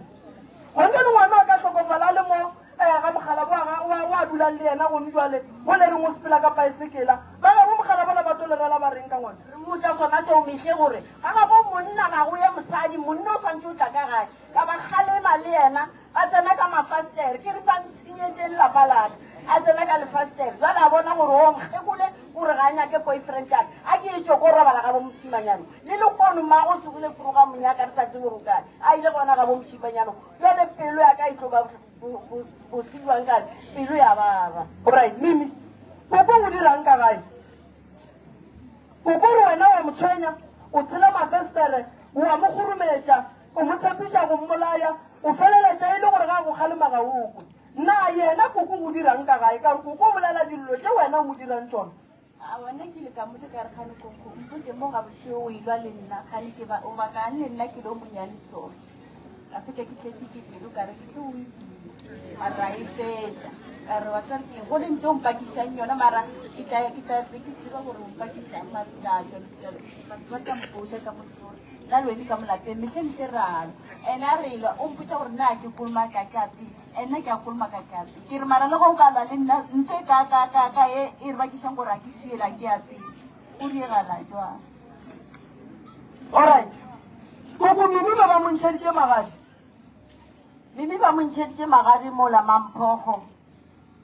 Gonne le ngwana a ka hlokofala a le mo um ga mokgalabo wa wa a dulang le yena gone jwale go le reng o sepela ka paesekela. Ba gabo mokgalabo la ba tlo le rela ba reng ka ngwana? Re mmotša sona seo mehle gore ga gabo monna ga go ye mosadi, monna o swantše o tla ka gae. Ka ba kgalema le yena, a tsena ka mafastere. Ke re sa ntshenyetšeng lapa la ka. A tsena ka lefastere. Jwale a bona gore o mokgekole o re ga a nyake boyfriend ya ka. A ke etšwe ko robala gabo mošimanyana. Le lehono mmago o tsogile foroga monyaka re sa tsebe gore o kae. A ile gona gabo mošimanyana. Jwale pelo ya ka e tlo ba bose bjang ka re pelo ya baba. Alright, Mimi, koko o dirang ka gae? Koko o re wena wa mo tshwenya, o tshela mafestere, wa mo kgorometša, O mo tshepiša go mmolaya, o feleletša e le gore ga a go kgalema ga o kwe. Na yena koko o dirang ka gae? Ka re koko o bolela dillo tše wena o mo dirang tšona. Aowa, nna ke ile ka mmotša ka re, Kgane koko, mpotše mo gabotse o elwa le nna, kgane ke ba, o bakang le nna ke le o monyane so? Ka fetša ke tletše ke pelo ka re ke tlo o itima, mara a e fetša. Ka re wa tseba ke eng, go le nto o mpakišang yona mara ke tla ke tla tle ke tseba gore o mpakišang mara ke tla tšwa batho ba tla mpotša ka mo gore nna le wene ka mo lapeng mehleng tle ralo. Ene a re elwa o mpotša gore nna ke kolomaka ke ape, ene nna ke a kolomaka ke ape. Ke re mara le ge o ka lwa le nna ntho e ka ka ka ka e e re bakišang gore a ke swiela ke ape, go diegala jwang? Alright. Koko Mimi ba ba mo ntšheditše magadi. Mimi ba mo ntšheditše magadi mola Mamphogo.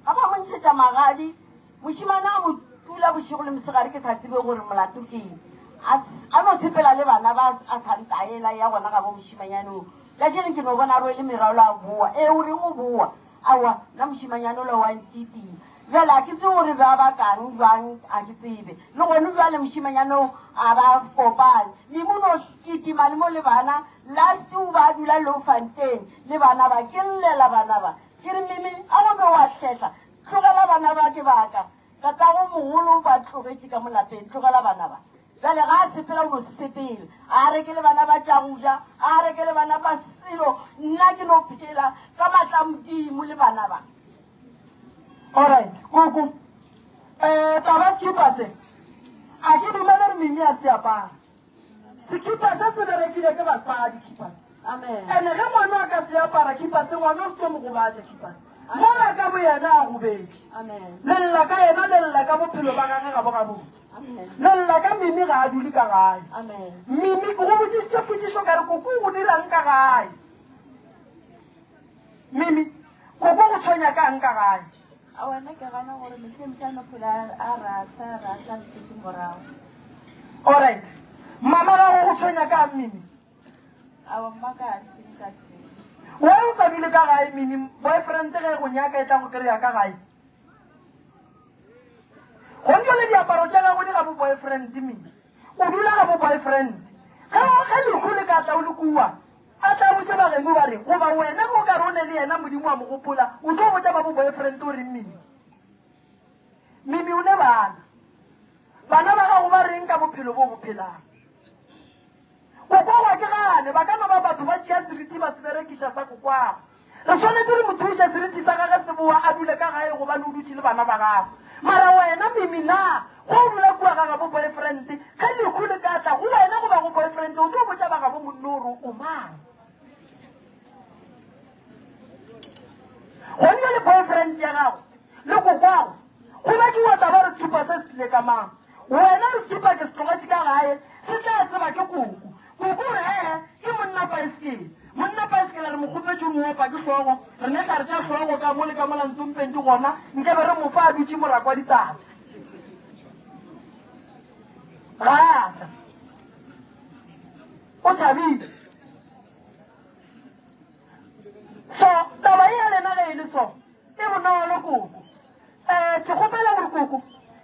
Ga ba mo ntšhetša magadi, mošemane a mo tula bošego le mosegare ke sa tsebe gore molato ke eng. A, a no sepela le bana ba a sa ntaela ya gona gabo mošemanyane o. Kajeno ke no bona a rwele merwalo a boa. Ee, o reng o boa? Aowa, nna mošemanyane ola wa ntitia. Bjale a ke tsebe gore ba bakang bjang, a ke tsebe. Le gone bjale mošemanyane o a ba kopane. Mimi o no kitima le mo le bana, last o ba dula Louwfontein le bana ba. Ke llela bana ba. Ke re, Mimi, a go be wa hlehla. Tlogela bana ba ke ba ka. Tatago mogolo o ba tlogetše ka mo lapeng. Tlogela bana ba. Bjale ga a sepela o no sepela. A rekele bana ba tša go ja, a rekele bana ba selo. Nna ke no phela ka matla a Modimo le bana ba. Alright, koko. Eh, taba sekipa se. A ke dumele gore Mimi a se apara. Sekipa se se berekile ke basadi kipa se. Amen. Ene ge ngwana a ka se apara kipa se ngwana o se tlo mo gobatša kipa se. Mola ka bo yena a gobetše. Amen. Le lla ka yena le lla ka bophelo ba gage ga bo gabotse. Amen. Le lla ka Mimi ga a dule ka gae. Amen. Mimi ke go botšišitše potšišo ka re koko o dirang ka gae. Mimi koko go tshwenya kang ka gae. Aowa nna ke gana gore mehleng tla no phela a rasa rasa ntšhetše morago. Alright. Mama gago go tshwenya kang Mimi? Aowa mma ka a ntshwenye ka selo. Why o sa dule ka gae Mimi? Boyfriend ge e go nyaka e tla go kry-a ka gae. Gong jale diaparo tša gagwe di ga bo boyfriend Mimi. O dula ga bo boyfriend. Ge ge lehu le ka tla o le kua, a tla botše bageno ba re, goba wena ge o ka re o ne le yena Modimo wa mo gopola, o tlo botša ba bo boyfriend o reng Mimi? Mimi o ne bana. Bana ba gago ba reng ka bophelo bo o bo phelang? Kokwago a ke gane, ba ka no ba batho ba tšea seriti ba se berekiša sa kokwago. Re swanetše re mo thuše seriti sa gage se boa a dule ka gae gobane o dutše le bana ba gagwe. Mara wena Mimi na go o dula kua ga gabo boyfriend ge lehu le ka tla go wena goba go boyfriend o tlo botša ba gabo monno gore o mang? Gonne le boyfriend ya gago le kokwago go bakiwa taba re sehupa se se tlile ka mang? Wena re sehupa ke se tlogetše ka gae se tla tseba ke koko. Koko o re ee ke monna paesekele. Monna paesekele a re mokgopetši o mo opa ke hlogo re ne hlare tša hlogo ka mo le ka mola ntsompeng di gona nke be re mo fa a dutše morakwa ditaba. Ga a tla. O tšhabile. So taba ye ya lena ge e le so e bonolo koko. Eh, ke kgopela gore koko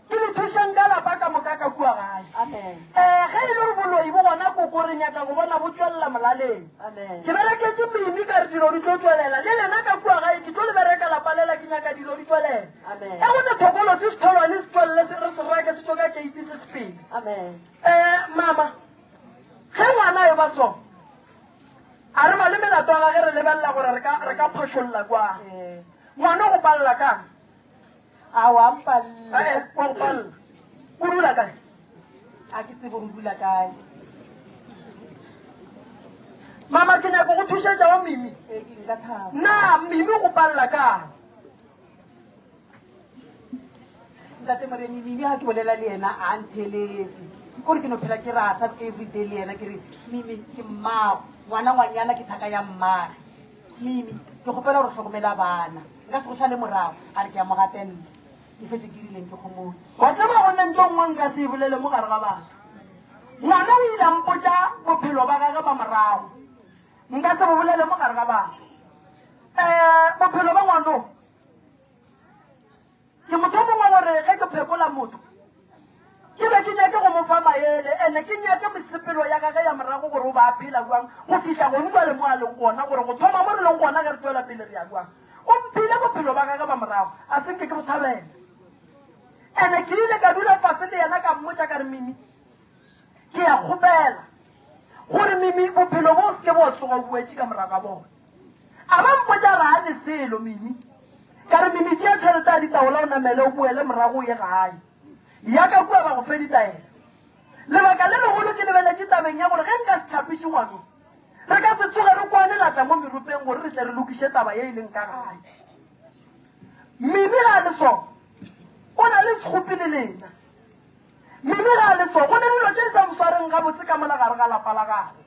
ke le thušeng ka lapa ka moka ka kua gae. Amen. Eh, ge e le gore boloi bo gona koko re nyaka go bona bo tšwelela molaleng. Amen. Ke bereketše Mimi ka re dilo di tlo tšwelela. Le lena ka kua gae ke tlo le bereka lapa lela ke nyaka dilo di tšwelela. Amen. E go ne thokolo se setholwane se tšwelele se re se rake se tšwe ka keiti se sepele. Amen. Eh, mama, ge ngwana a eba so, a re ba le melato ya gage re lebelela gore re ka re ka phošolla kwang. Eh. Ngwana o go palela kang? Aowa, a mpalle. Ee, wa go palela. O dula kae? A ke tsebe gore o dula kae. Mama, ke nyaka go thušetša wa Mimi. Ee, ke nka thaba. Na Mimi o go palela kang? Ntate Moremi, Mimi ga ke bolela le yena a ntheeletše. Kore ke no phela ke rasa everyday le yena ke re, Mimi ke mmago, ngwana ngwanyana ke thaka ya mmage. Mimi, ke kgopela gore o hlokomela bana. Nka se go šale morago. A re ke a mo gatelela. Ke fetše ke rileng ke kgomotše. Wa tseba go ne ntho nngwe nka se e bolele mo gare ga batho. Ngwana o ile a mpotša bophelo ba gage ba morago. Nka se bo bolele mo gare ga batho. Um bophelo ba ngwano Ke motho o mongwe gore ge ke phekola motho, ke be ke nyake go mo fa maele ene ke nyake mesepelo ya gage ya morago gore o ba a phela bjang go fihla gong jwale mo a leng gona, gore go thoma mo re leng gona ge re tšwela pele re ya bjang. O mphile bophelo ba gage ba morago, a se nke ke bo thabela. Ene ke ile ka dula fase le yena ka mmotša ka re, Mimi, ke ya kgopela gore Mimi bophelo bo o se ke bo tsoga o boetše ka morago ga bona. A ba mpotša a re, A ne selo, Mimi. Ka re, Mimi, tšea tšhelete ya ditaola o namele o boele morago o ye gae. Ya ka kua ba go fe ditaelo. Lebaka le legolo ke lebeletše tabeng ya gore ge nka se hlapiše ngwano, re ka se tsoge re kwane la tla mo meropeng gore re tle re lokiše taba ye e leng ka gae. Mimi ga a le so, o na le sekgopi le lena. Mimi ga a le so, go ne dilo tše di sa mo swareng gabotse ka mola gare ga lapa la gagwe.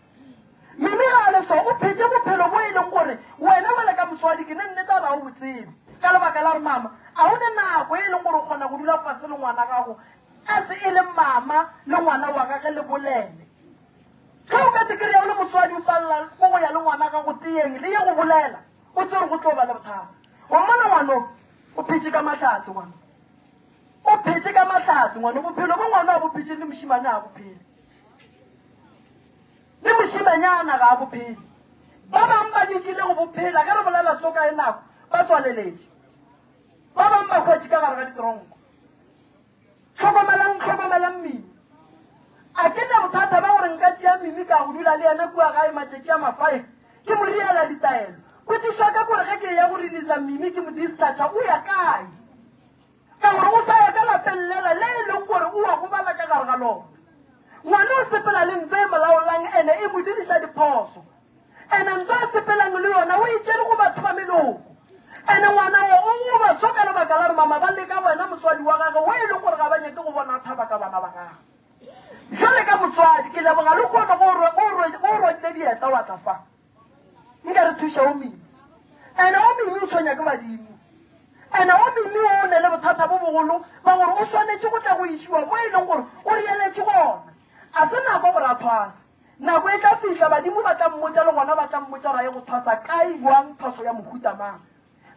Mimi ga a le so, o phetše bophelo bo e leng gore wena bjale ka motswadi ke ne nnete a re ga o bo tsebe. Ka lebaka la gore mama a o ne nako e leng gore o kgona go dula fase le ngwana gago as e le mama le ngwana wa gage le bolele. Ge o ka te kry-a o le motswadi o palela ko go ya le ngwana gago teyeng le ye go bolela, o tsebe gore go tlo ba le bothata. Wa mmona ngwano o phetše ka mahlatse ngwano. O phetše ka mahlatse ngwano, bophelo bo ngwano a bo phetšeng le mošemane a bo phele. Le mošimanyana ga a bo phele. Ba bangwe ba lekile go bo phela, ge re bolela so kae nako, ba tswaleletše. Ba bangwe ba hwetše ka gare ga ditronko. Hlokomelang, hlokomelang Mimi. A ke na bothata ba gore nka tšea Mimi ka go dula le yena kua gae matšatši a ma-five, ke mo riela ditaelo. Potšišo ya ka ke gore ge ke eya go releasa Mimi ke mo discharge, o ya kae? Ka gore o sa ya ka lapeng lela le e leng gore o a gobala ka gare ga lona. Ngwana o sepela le ntho e mo laolang ene e mo diriša diphoso. Ene ntho a sepelang le yona o e tšere go batho ba meloko. Ene ngwana wo o goba so ka lebaka la gore mama ba leka wena motswadi wa gage wo e leng gore ga ba nyake go bona a thaba ka bana ba gagwe. Bjale ka motswadi ke leboga lehono go o rwadile dieta wa tla fa. Nka re thuša o Mimi. Ene o Mimi o tshwenya ke badimo. Ene o Mimi o o ne le bothata bo bogolo ba gore o swanetše go tla go išiwa mo e leng gore o rieletše gona. A se nako gore a thwase. Nako e tla fihla badimo ba tla mmotša le gona ba tla mmotša gore a ye go thwasa kae, bjang, thwaso ya mohuta mang.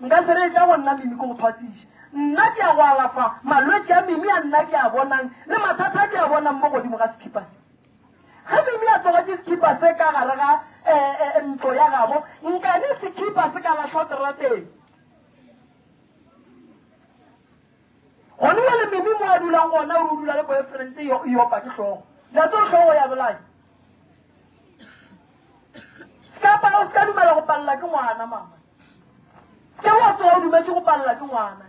Nka se re etša go nna Mimi ke go thwasiše. Nna ke ya go alafa malwetši a Mimi a nna ke a bonang le mathata a ke a bonang mo godimo ga sekhipa se. Ge Mimi a tlogetše sekhipa se ka gare ga ntlo ya gabo, nkane sekhipa se ka lahlwa terateng. Gone bjale Mimi mo a dulang gona o re o dula le boyfriend yo e opa ke hlogo. Le a tseba hlogo ya bolaya. Se ka o se ka dumela go palela ke ngwana mama. Se ke wa tsoga o dumetše go palela ke ngwana.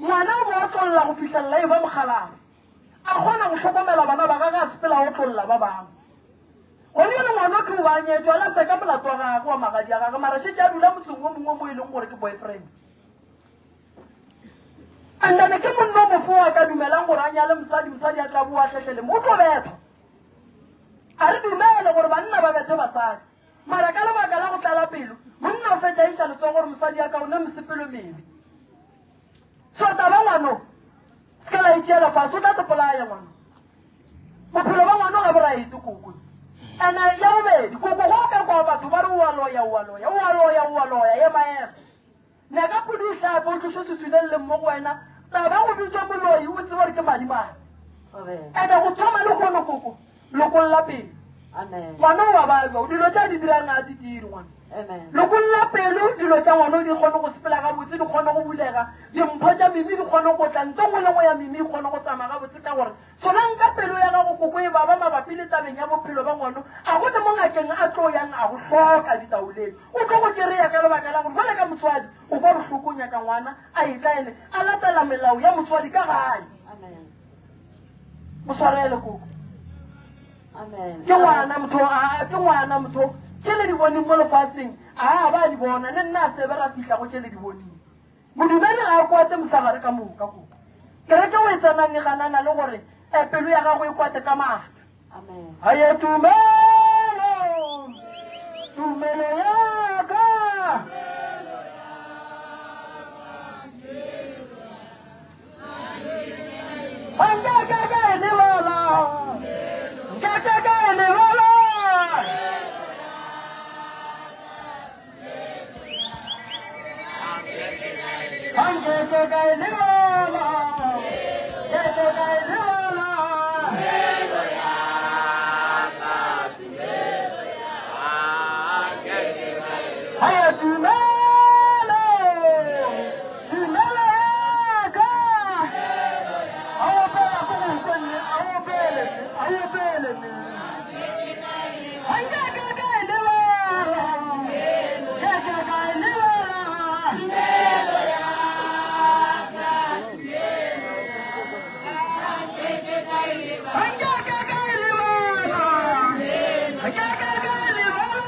Ngwana o mo otlolla go fihlelela e ba mokgalabje. A kgona go hlokomela bana ba gagwe a sepela a otlolla ba bangwe. Gone bjale ngwana o tlo ba a nyetšwe a la seka molato wa gagwe wa magadi a gagwe mara šetše a dula motseng o mongwe mo e leng gore ke boyfriend. And then ke monna o mofe o a ka dumelang gore a nyale mosadi, mosadi a tla boa a hlehlele mo, o tlo bethwa. A re dumele gore banna ba bethe basadi, mara ka lebaka la go tlala pelo, monna o fetša a iša letsogo gore mosadi ya ka o ne mesepelo mebe. So taba ngwano, se ka la e tšeela fase, o tla te polaya ngwano. Bophelo ba ngwano ga bo raete koko. Ene ya bobedi, koko go o ka kwa batho ba re o a loya, o a loya, o a loya, o a loya, ema ema. Nyaka pudi o hlape, o tloše seswi le leng mo go wena. Taba go bitšwa moloi, o tsebe gore ke madimabe. Ene go thoma lehono koko, lokolla pelo. Ngwana o wa babja, dilo tše a di dirang ga a di dire ngwana. Lokolla pelo, dilo tša ngwana di kgone go sepela gabotse, di kgone go bulega, dimpho tša Mimi di kgone go tla, ntho nngwe le nngwe ya Mimi e kgone go tsamaya gabotse ka gore Solanka pelo ya gago koko e baba mabapi le tabeng ya bophelo ba ngwano, a go le mo ngakeng a tlo yang a go hloka ditaoleng. O tlo go tšereya ka lebaka la gore jwale ka motswadi o kwa bohloko o nyaka ngwana a etla ene a latela melao ya motswadi ka gae. Mo swarele koko. Ke ngwana motho a ke ngwana motho tše le di boneng mo lefaseng a ba di bona le nna a sebe ra fihla go tše le di boneng. Modumedi ga a kwate mosegare ka moka koko. Kereke o e tsenang e ganana le gore e pelo ya gago e kwate ka maatla. Aye tumelo, tumelo ya ka. Nkeke ka e lebala, nkeke ka e lebala. Nkeke ka e lebala, nkeke ka e lebala. Haya tumelo, tumelo ya ka. A opela ko go utlwe, a opele, a opele. Nkeke ka e lebala, nkeke ka e lebala. Nkeke ka e lebala, nkeke ka e lebala.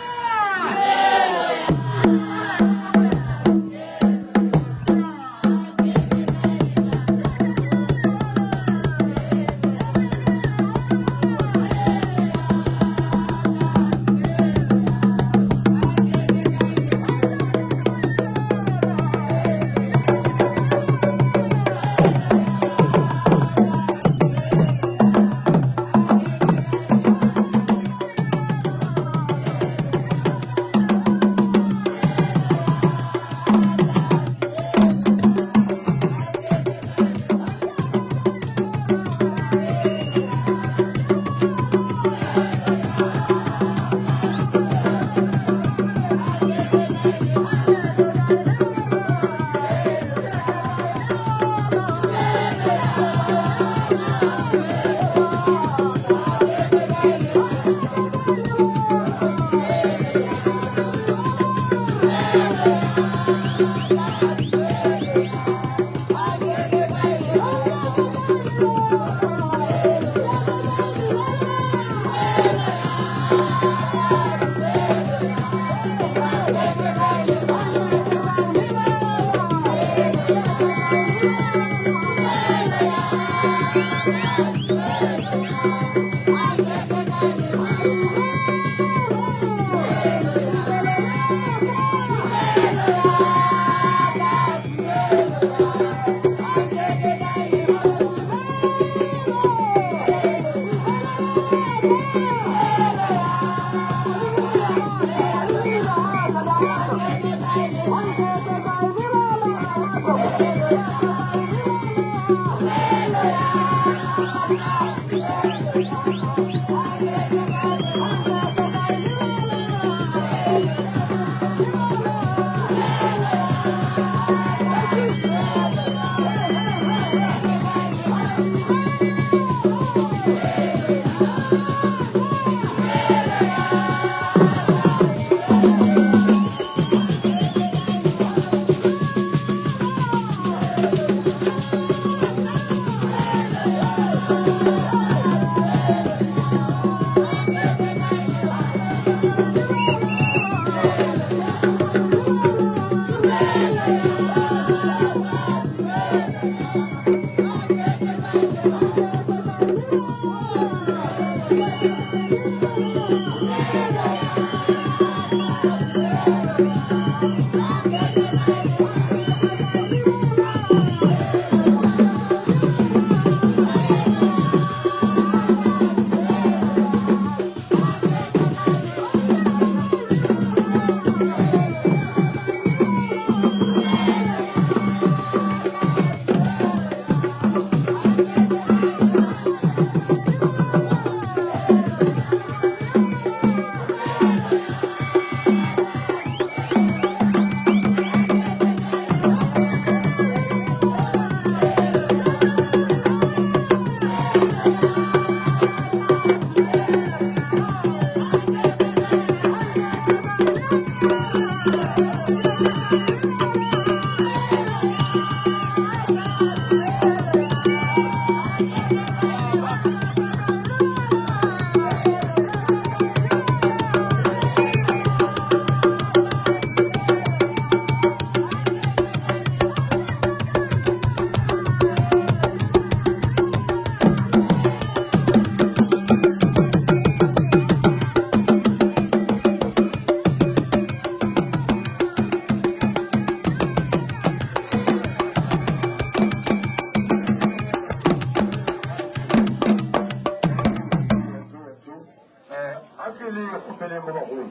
ke le kgopeleng mo bagolo.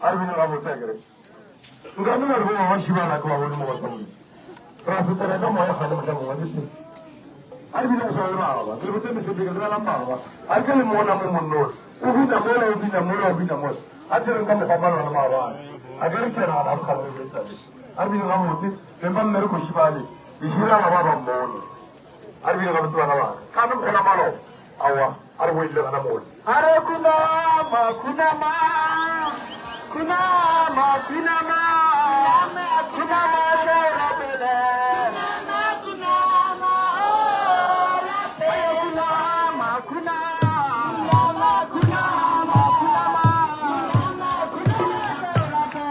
A re bineng gabotse a kere. Nka no ba re bo ba šibana ke ba bone mo basamong. Ra fetela ka moya gane mohla mongwe ke se. A re bile go swana le baba. Ke le botse mehleng ke lebelang baba. A ke le mona mo monnong. O bina mola, o bina mola, o bina mola. A tšereng ka mokgwa malwa le maabane. A ke re ke nagana re kgale re sa. A re bile gabotse, beng ba mmereko šibale. Leširana ba ba mmone. A re bile gabotse bana ba ka. Ka mokgwa malo. Aowa, a re boelle gana mola. A re khunama, khunama, khunama, khunama, khunama hle o rapele. Khunama, khunama, o rapele. Khunama, khunama, khunama, khunama, khunama hle o rapele.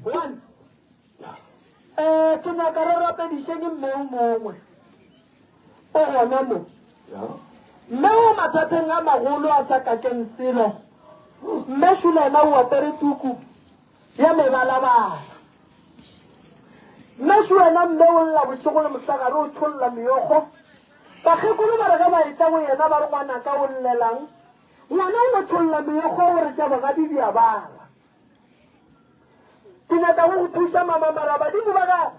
One. Eh, ke nyaka re rapedišeng mme o mongwe o gona mo mme o mathateng a magolo a sa kakeng selo mme šulena o apere tuku ya mebalabala mme šuena mme o lla bošego le mosegare o tšholla meokgo bakgekolo ba re ge ba etla go yena ba re ngwanaka o llelang ngwana o no tšholla meokgo o re tša bogadi di a bala Ke nyaka go go thuša, mama, mara badimo ba gago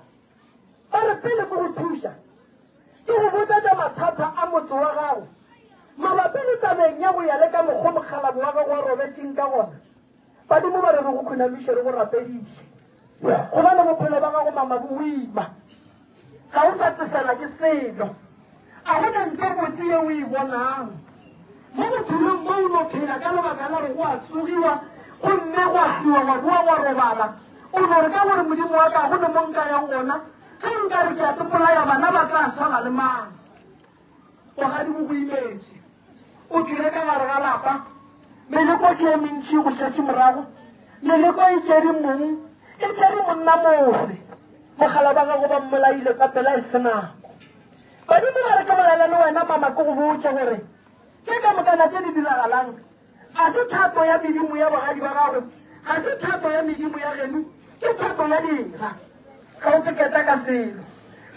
ba re pele ke go thuša ke go botša tša mathata a motse wa gago mabapi le tabeng ya go ya le ka mokgo mokgalabo wa gago a robetšeng ka gona. Badimo ba re re go khunamiše re go rapediše gobane bophelo ba gago mama bo boima. Ga o sa tsefela ke selo. A go na ntho botse ye o e bonang mo bophelong mo o no phela ka lebaka la gore go a tsogiwa gomme gwa tliwa gwa boa gwa robala? O no re ka gore Modimo wa ka ga go ne mo nka yang gona, ge nka re ke a tepolaya bana ba tla šala le mang? Bogadi bo go imetše. O tšwile ka gare ga lapa. Meleko ke e mentši e go šetše morago. Meleko e tšere mong, e tšere monna mose. Mogala ba gago ba mmolaile ka pela e se nako. Badimo ba re ke bolela le wena mama ke go botše gore tše ka mokana tše di diragalang ga se thato ya medimo ya bogadi ba gago, ga se thato ya medimo ya geno, ke thato ya dira. Ga o keta ka selo.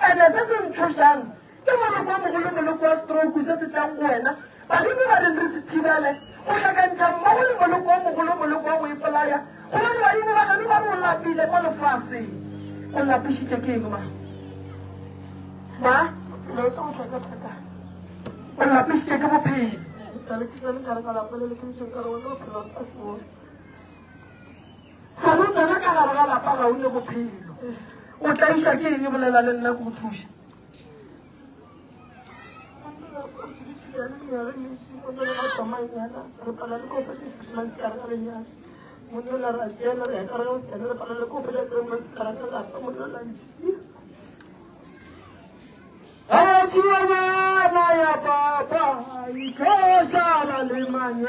Ene se se ntšhošang ke moloko o mogolo, moloko wa stroke se se tlang go wena. Badimo ba reng re se thibele go hlakantšha mmogo le moloko o mogolo, moloko wa go ipolaya, gobane badimo ba geno ba re o lapile mo lefaseng. O lapišitše ke eng ma? Ma? O lapišitše ke bophelo. Sa no tsena ka gare ga lapa ga o ne bophelo. O tlaiša ke eng bolela le nna ke go thuša. Tšhiwanyana ya papa e tlo šala le mang?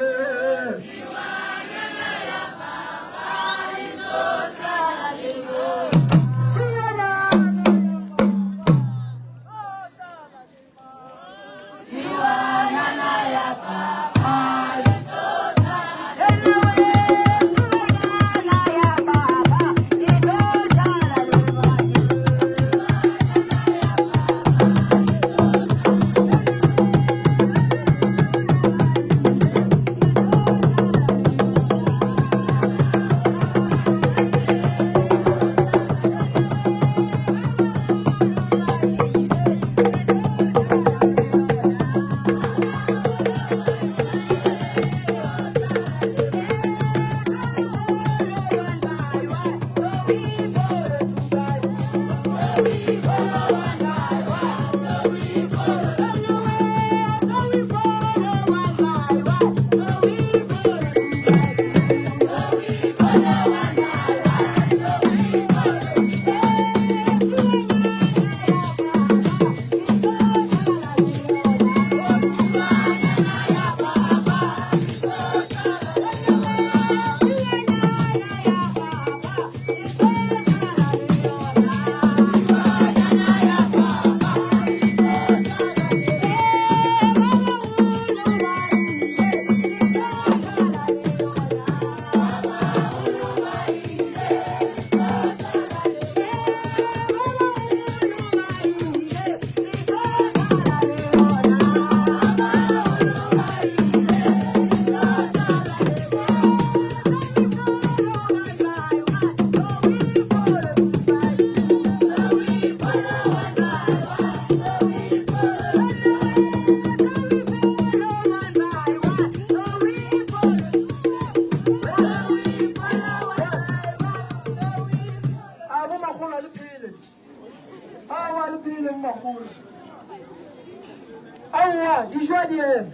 Aowa, dijo a di eme.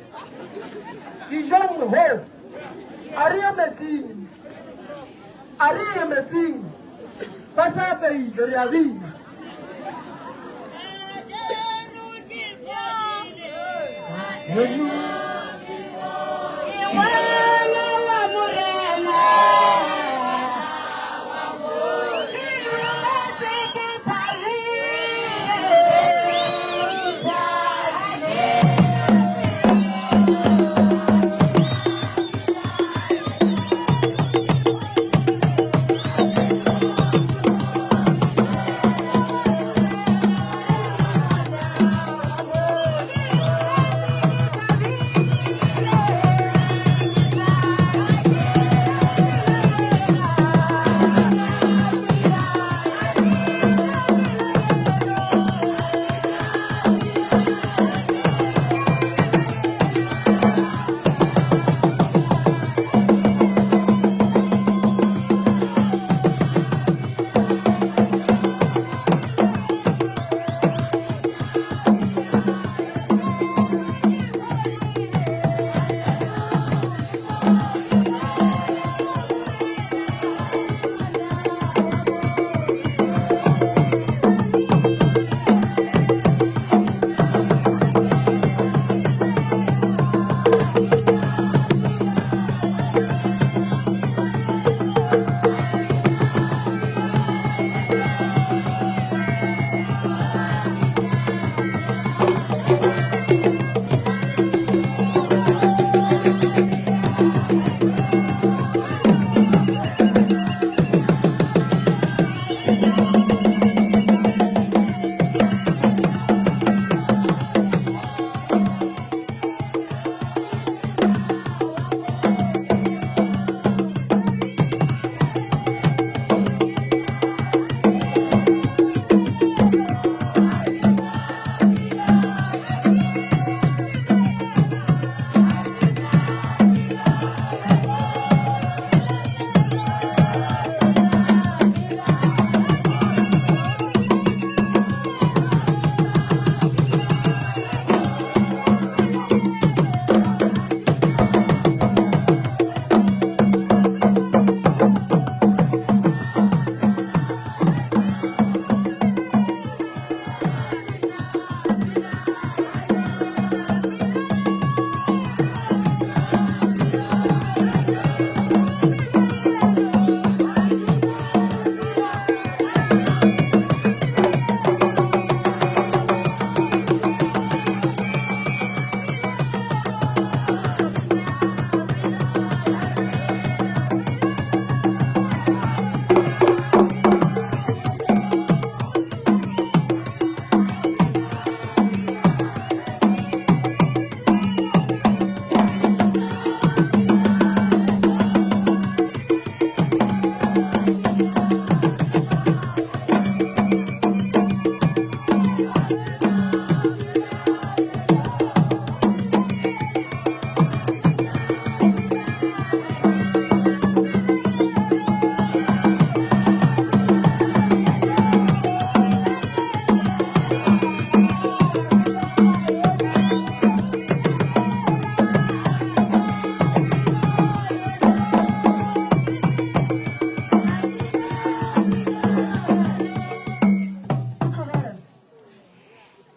Dijong ho. A re ye metsing. A re ye metsing. Ba sa apeile, re a bina.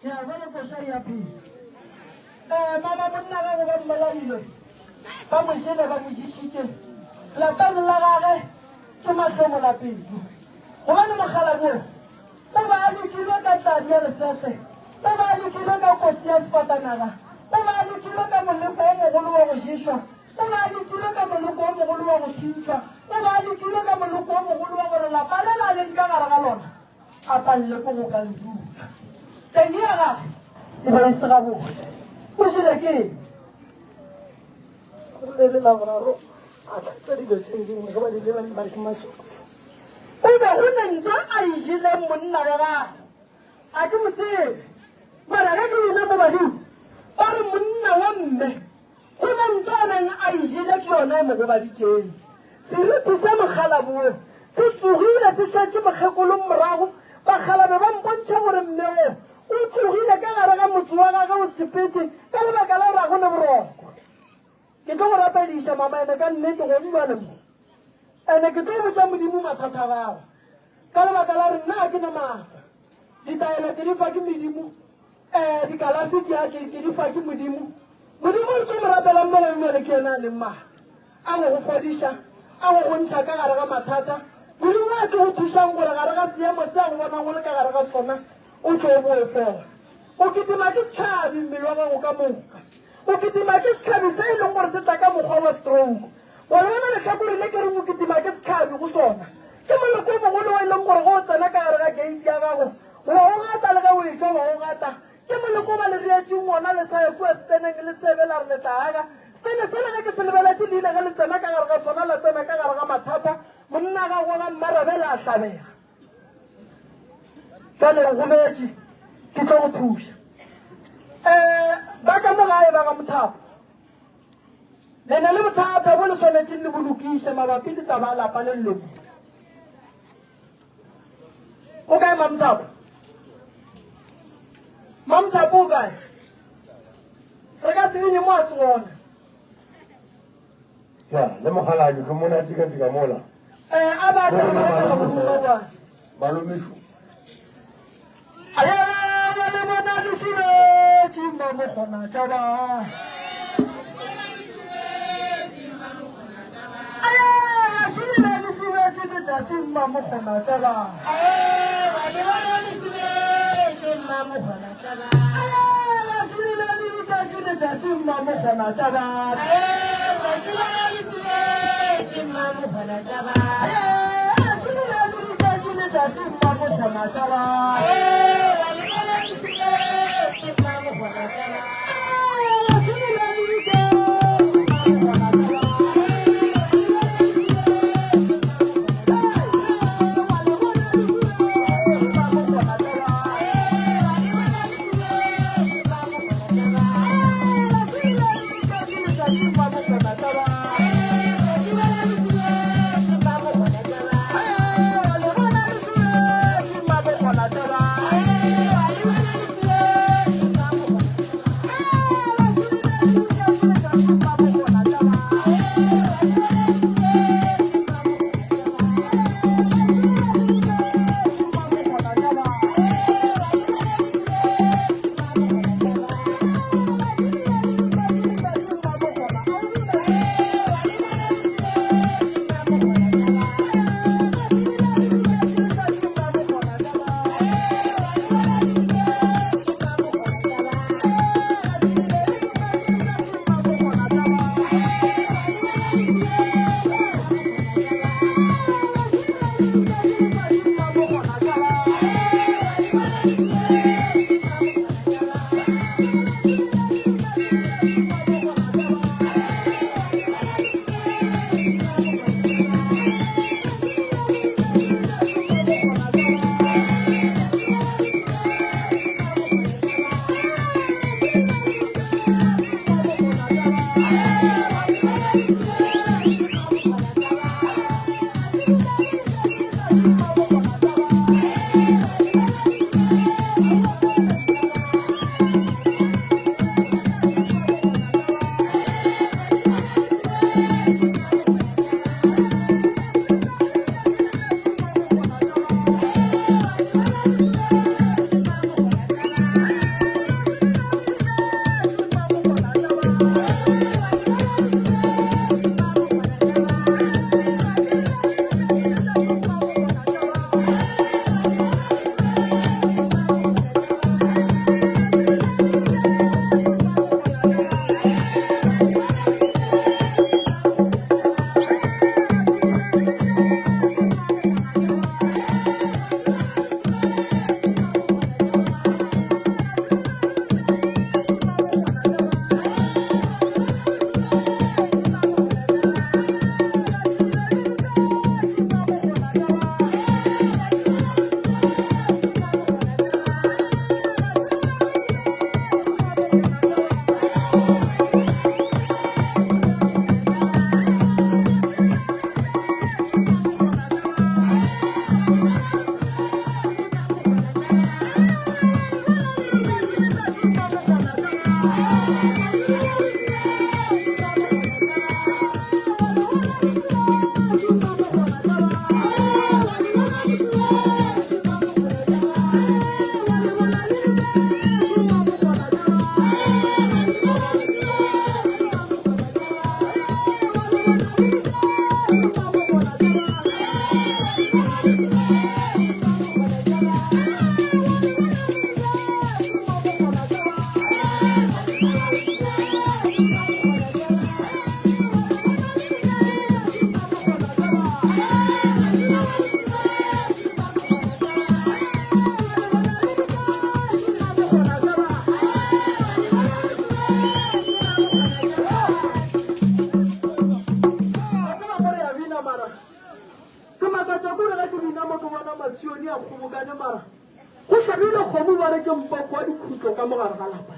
Ke a bona koša e ya pele. Eh, mama monna gagwe ba mmolaile, ba mo jele, ba mo ješitše. Lapeng la gage ke mahlomola pelo. Gobane mokgalabje wo o be a lekilwe ka tladi ya lesehle, o be a lekilwe ka kotsi ya sefatanaga, o be a lekilwe ka moleko o mogolo wa go ješwa, o be a lekilwe ka moleko o mogolo wa go thintšhwa, o be a lekilwe ka moleko o mogolo wa gore lapa le la leng ka gare ga lona a palele ke go ka le dula. Teng ya gage e be e se gabotse. O jele ke eng? Gomme le Laboraro a hlatswa dilo tše dingwe ge ba di lebang ba re ke masoko. O be go ne ntwa a e jeleng monna wa gagwe. A ke mo tsebe. Mara ge ke ile mo badimo ba re monna wa mme Go ne ntwa a neng a e jele ke yona e mo gobaditšeng. Seripi sa mokgalabje wo se tsogile se šetše mokgekolong morago. Bakgalabe ba mpontšha gore mme wo O tlogile ka gare ga motse wa gage o sepetše ka lebaka la gore ga go ne boroko. Ke tlo go rapediša, mama, ene ka nnete go bjale mo. Ene ke tlo botša Modimo mathata a gago. Ka lebaka la gore nna ga ke na maatla. Ditaelo ke di fa ke medimo, eh, dikalafi ke, ke, ke di fa ke Modimo. Modimo re tlo mo rapelang mola bjale ke yena a leng maatla. A go go fodiša, a go go ntšha ka gare ga mathata. Modimo a tlo go thušang gore gare ga seemo se a go bonang o le ka gare ga sona, o tlo o boe fela. O kitima ke sehlabi mmele wa gago ka moka. O kitima ke sehlabi se e leng gore se tla ka mokgwa wa stroke. Wa le bona lehlakore le ke reng o kitima ke sehlabi go sona? Ke moloko o mogolo o e leng gore ge o tsena ka gare ga gate ya gago, wa o gata le ge o etšwa wa o gata. Ke moloko o ba le reetšeng wona le sa ye kua setseneng le tsebe la re le tla aga. Sele sele ge ke se lebeletše le ile ge le tsena ka gare ga sona la tsena ka gare ga mathata, monna gagwe ga mmarabele a hlabega. Bjale o gometše, ke tlo go thuša. Um ba ka mo gae ba ga Mothapo, le na le bothata bo le swanetšeng le bo lokiše mabapi le taba ya lapa le leloko. O kae Mamthapo? Mamthapo o kae? Re ka se bine mo a se gona. Ya, le mokgalabje ke mona tšika-tšika mola. Eh, a ba tla ba go ba. Malomešo. Aye, ba le bona le sibetše mmamokgona tša ba. Aye, šilile le sibetše letšatši mmamokgona tša ba. Aye, ba le bona le sibetše mmamokgona tša ba. Aye, šilile le letšatši letšatši mmamokgona tša ba. Aye, ba le le sibetše mmamokgona tša ba. Aye, šilile le letšatši letšatši mmamokgona tša ba. Aye, ba le bona le sibetše mmamokgona tša ba. gannyane mara go hlabile kgomo ba re ke mpoko wa dikhutlo ka mo gare ga lapa.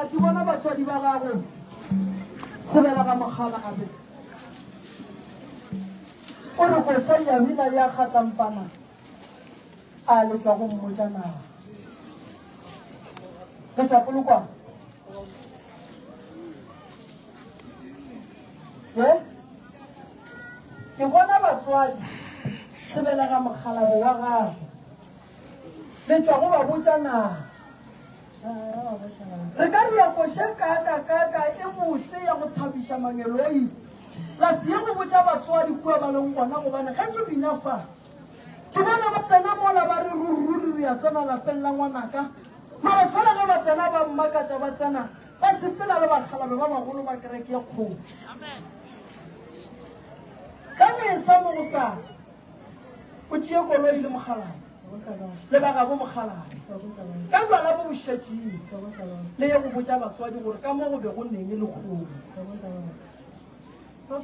Ke bona batswadi ba gago sebelega mokgalabje o re koša ya bina ya kgatlampana a le tšwa go mmotša na le tšwa polokwane ye ke bona batswadi sebelega mokgalabje wa gago Le tšwa go ba botša na? Re ka rea koše kaaka-kaaka e botse ya go thabiša mangeloi. La se ye go botša batswadi kua ba leng gona, gobane ge ke bina fa, ke bona ba tsena mola ba re ruri-ruri re a tsena lapeng la ngwanaka. Mara fela ge ba tsena ba mmakatša ba tsena ba sepela le bakgalabe ba bagolo ba kereke ye kgolo. Ge mesa mo gosasa, O tšee koloi le mokgalabje le ba gabo mokgalabje ka jwala bo bo šetšeng le ye go botša batswadi gore ka mo go be go neng lehono. Go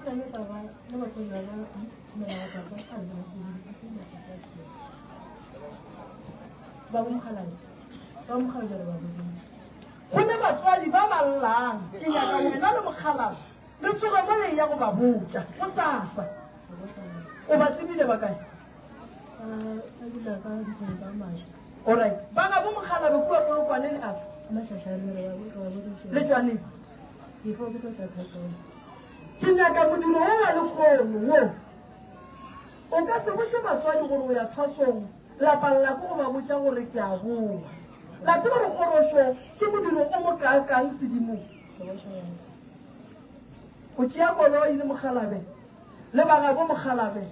ne batswadi ba ba llang, ke nyaka wena le mokgalabje le tsoge mo le eya go ba botša gosasa. O ba tsebile ba kae? Ba dula ka ntlong ka mašwa. Alright. Ba gabo Mokgalabe kua Polokwane le atla? Mašašane re ba re ba boditše. Le tšwa neng? Before ke tlo tla thasong. Ke nyaka modiro wo wa lekgono wo. O ka se botše batswadi gore o ya thwasong, la palela ke go ba botša gore ke a boa. La tseba gore kgorošo ke modiro o mokaakang sedimong. O tšea koloi le Mokgalabe le ba gabo Mokgalabe,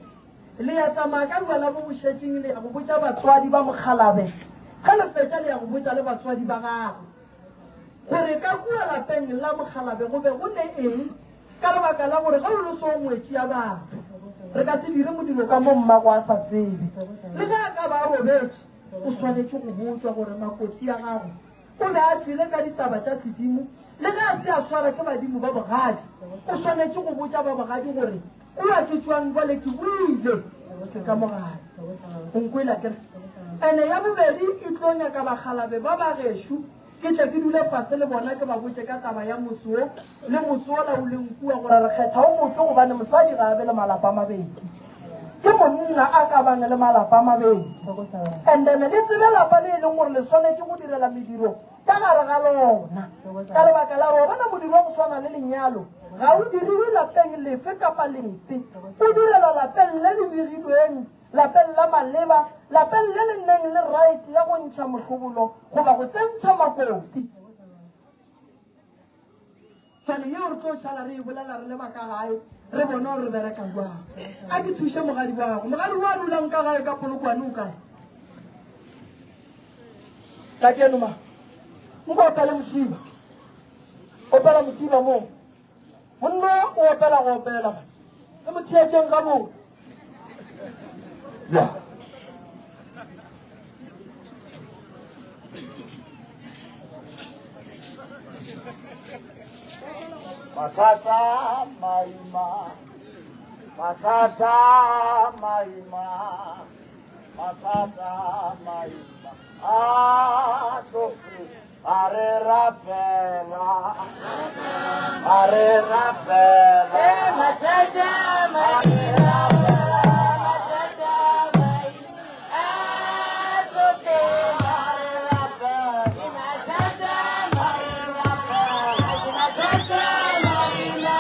le ya tsamaya ka jwala bo bošetšeng, le ya go botša batswadi ba Mokgalabe. Ge le fetša le ya go botša le batswadi ba gagwe gore ka kua lapeng la Mokgalabe go be go ne eng, ka lebaka la gore ge o le so ngwetši ya batho, re ka se dire modiro ka mo mmago a sa tsebe. Le ge a ka ba a robetše, o swanetše go botšwa gore makotsi ya gago O be a tšwele ka ditaba tša sedimo, le ge a se a swara ke badimo ba bogadi. O swanetše go botša ba bogadi gore kua ke tšwang bjale ke boile ke ka mo gae. O nkwele akere? Ene ya bobedi e tlo nyaka bakgalabe ba ba gešo ke tle ke dule fase le bona ke ba botše ka taba ya motse wo le motse wola o leng kua gore re kgetha o mofe gobane mosadi ga a be le malapa a mabedi. Ke monna a ka bang le malapa a mabedi. And then le tsebe lapa le e leng gore le swanetše go direla mediro. ka gare ga lona. Ka lebaka la gore bona modiro wa go swana le lenyalo ga o diriwe lapeng lefe kapa lefe, o direlwa lapeng le le begilweng, lapeng la maleba, lapeng le le neng le right ya go ntšha mohlobolo goba go tsentšha makoti. Bjale yeo re tlo šala re e bolela re le ba ka gae, re bone gore re bereka jwang. A ke thuše mogadi wa gago. Mogadi wa dulang ka gae ka Polokwane o kae? Tate ma, nko opele mothiba. Opela mothiba moo. Monna o opela go opela. Le mo theetšeng gabotse. Ya. Mathata maima, mathata maima, mathata maima, a tlo a re rapela, a re rapela, mathata a re rapela, mathata maima, a tlo a re rapela, mathata maima, mathata maima,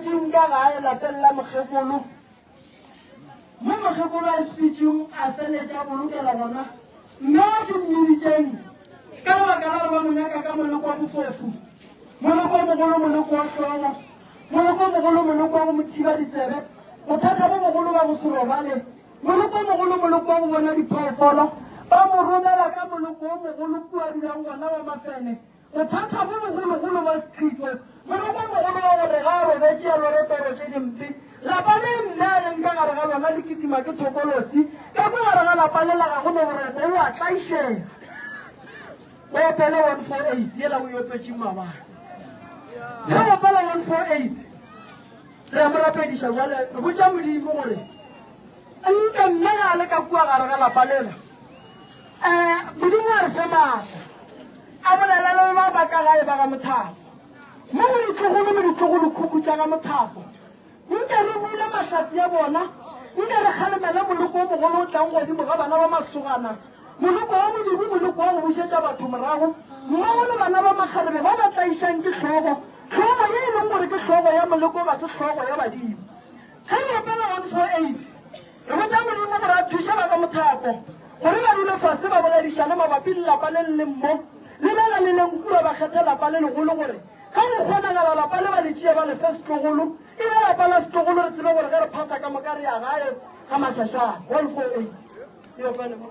sepetšeng ka gae lapeng la mokgekolo, mo mokgekolo a sepetšeng a feletša a bolokela gona, mme wa ke mmiditšeng ka lebaka la gore ba mo nyaka ka moleko wa bofofu, moleko o mogolo, moleko wa hlogo, moleko o mogolo, moleko wa go mo thiba ditsebe, bothata bo bogolo ba go se robale, moleko o mogolo, moleko wa go bona diphoofolo, ba mo romela ka moleko o mogolo kua dulang gona wa mafene. Bothata bo bogologolo ba Sthito, moloko o mogolo wa gore ga a robetše a lore toro tše dimpe. Lapa le mme a leng ka gare ga lona le kitima ke thokolosi. Ka kwa gare ga lapa lela ga go no boroko, o a tlaišega. O opele 148 yela o e opetšeng maabane. Ge o opela 148, re a mo rapediša bjale, re botša Modimo gore nke mme ga a le ka kua gare ga lapa lela, um Modimo a re fe maatla. A bolela le ba ba ka gae ba ga Mothapo. Mo go ditlogolo le ditlogolokhukhu tša ga Mothapo, nke re bule mahlatse a bona, nke re kgalemele moloko o mogolo o tlang godimo ga bana ba masogana, moloko wa Modimo, moloko wa go bušetša batho morago, mmogo le bana ba makgarebe ba ba tlaišang ke hlogo, hlogo ye e leng gore ke hlogo ya moloko ga se hlogo ya badimo. Ge re opela 148, Re botša Modimo gore a thuše ba ka mothapo gore ba dule fase ba boledišane mabapi le lapa le le leng mo le lela le leng kua, ba kgethe lapa le legolo gore ge go kgonagala lapa le ba le tšee ba le fe setlogolo, e be lapa la setlogolo re tsebe gore ge re phasa ka moka re ya gae ga Mašašane. 148. E opele mo.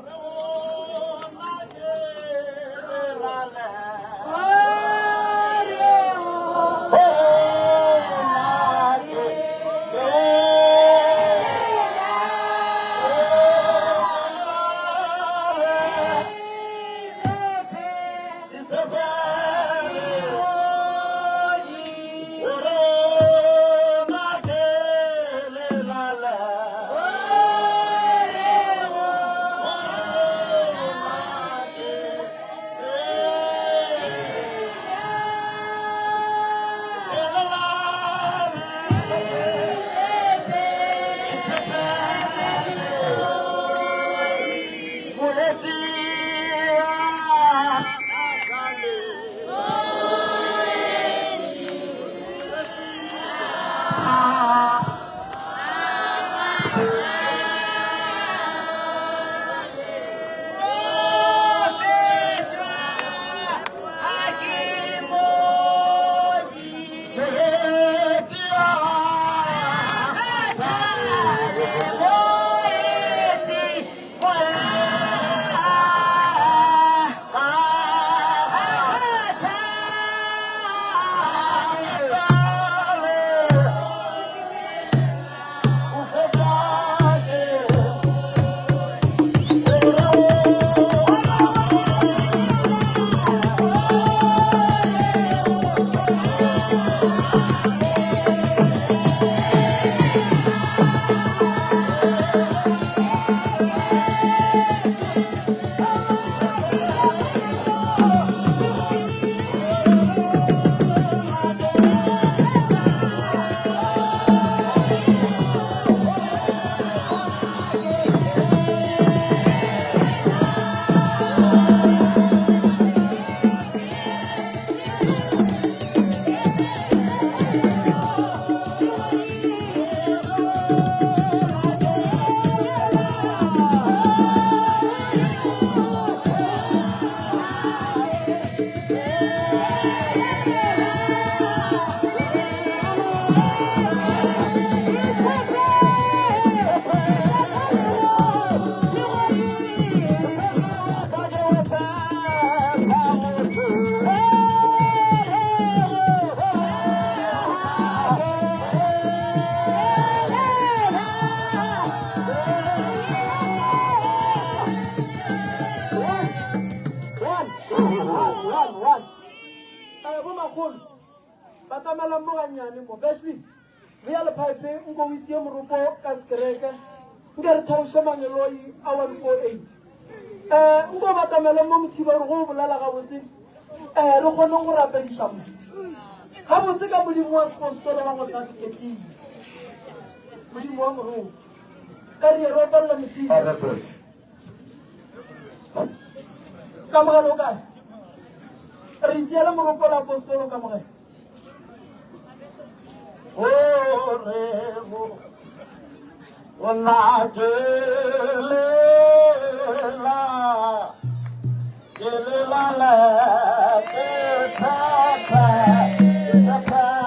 Bomakgolo batamelang mo gannyane mo Beshley bea lephaephe nko o itie moropo ka sekereke nke re theoše mangeloi a 148 um nko batamele mo mothiba gore go o bolela gabotse um re kgone go rapediša mo gabotse ka modimo wa sepostola wa go tla seketlile modimo wa moropo ka re ye re opelela mothiba Kamogelo o kae? Re itiela moropo la apostolo kamogelo. Gore go nna ke lela, ke lela le ke thethe, ke thethe.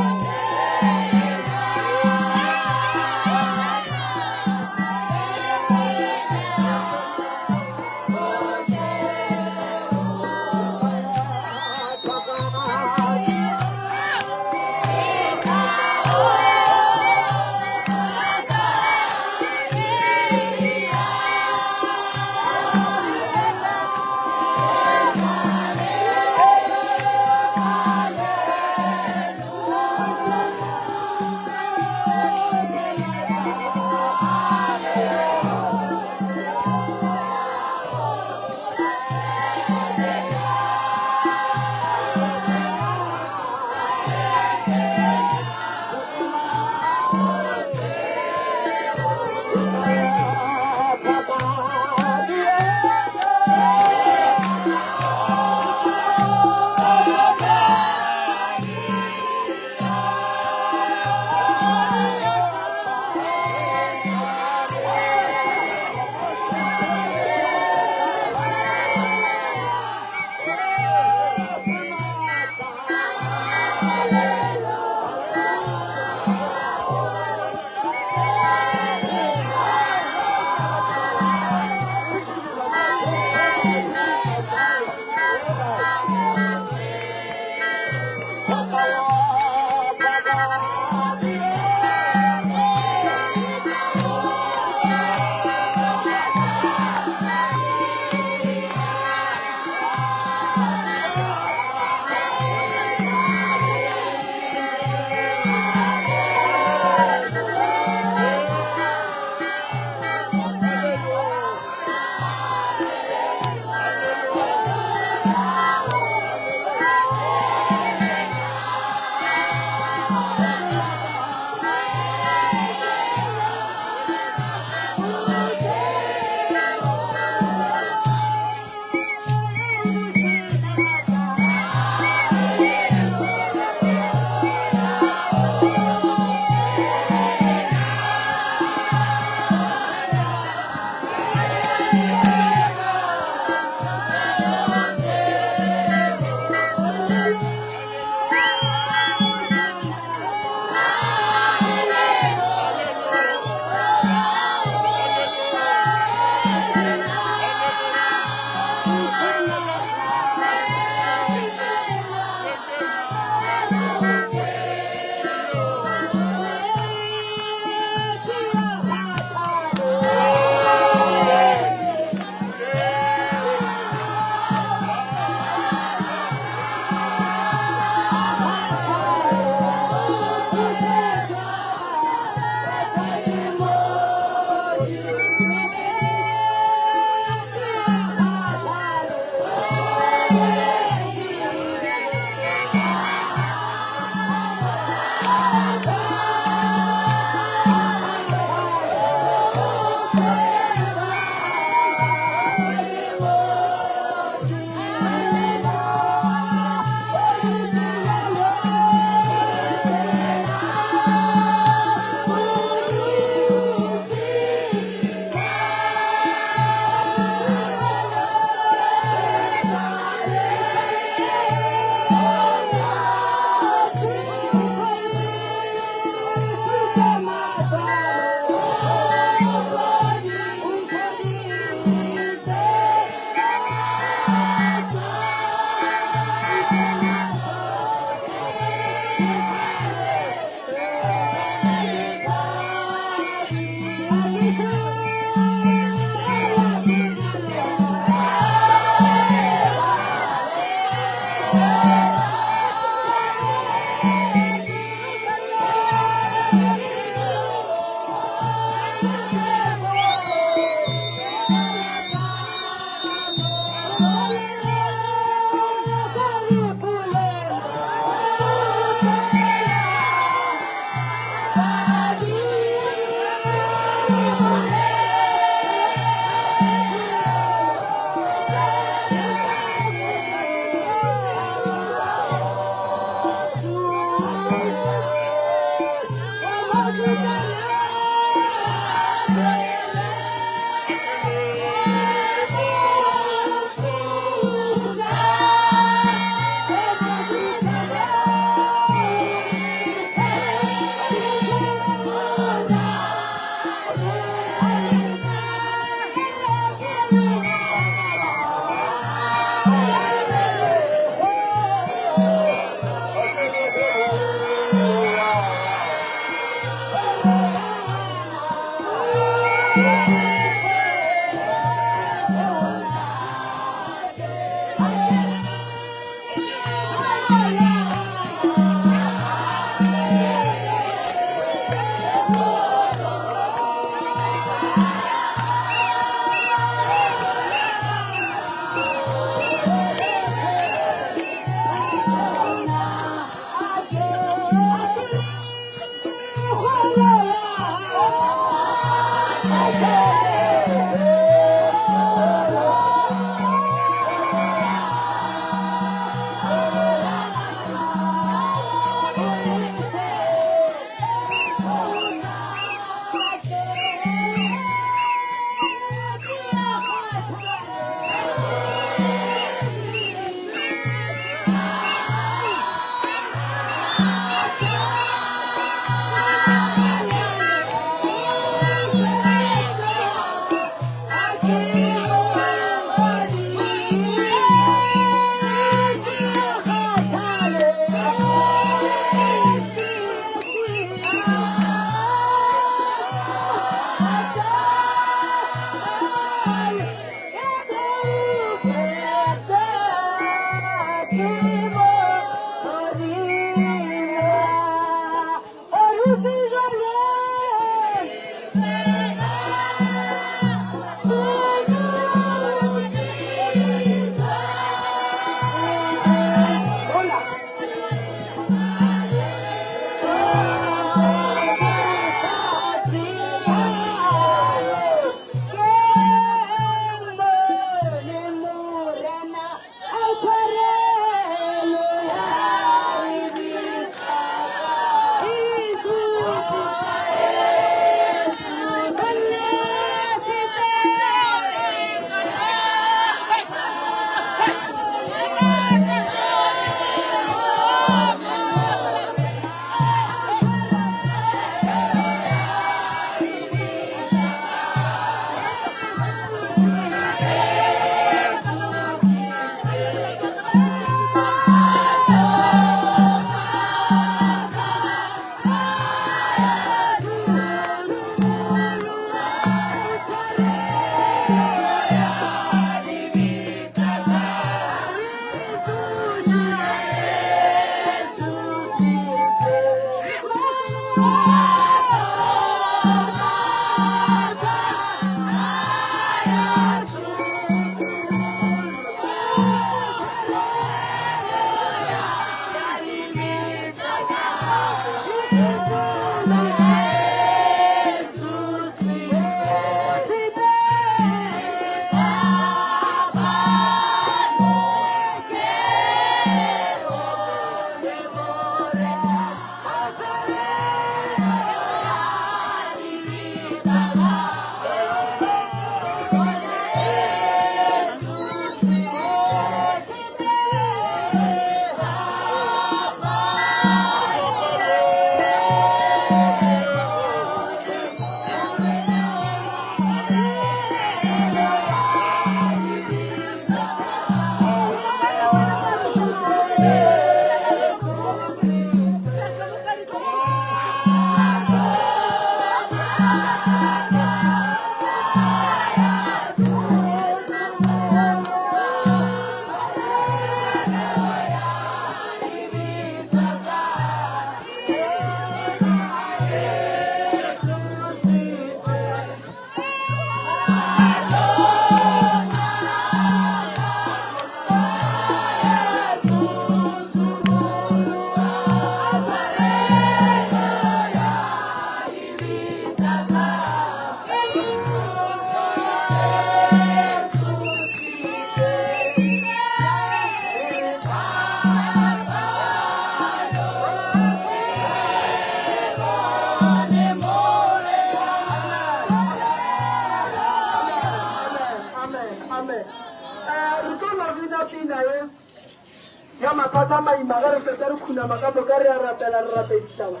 Tsa maima ge re fetša re khunama ka moka re a rapela re rapediša ba.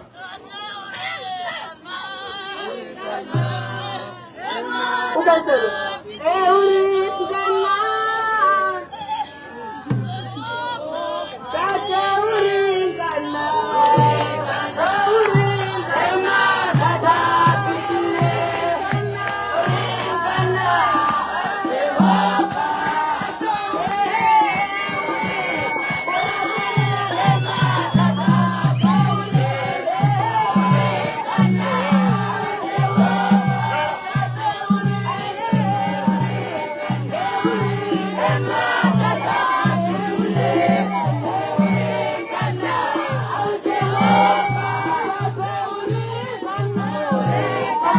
O kae Tsebe?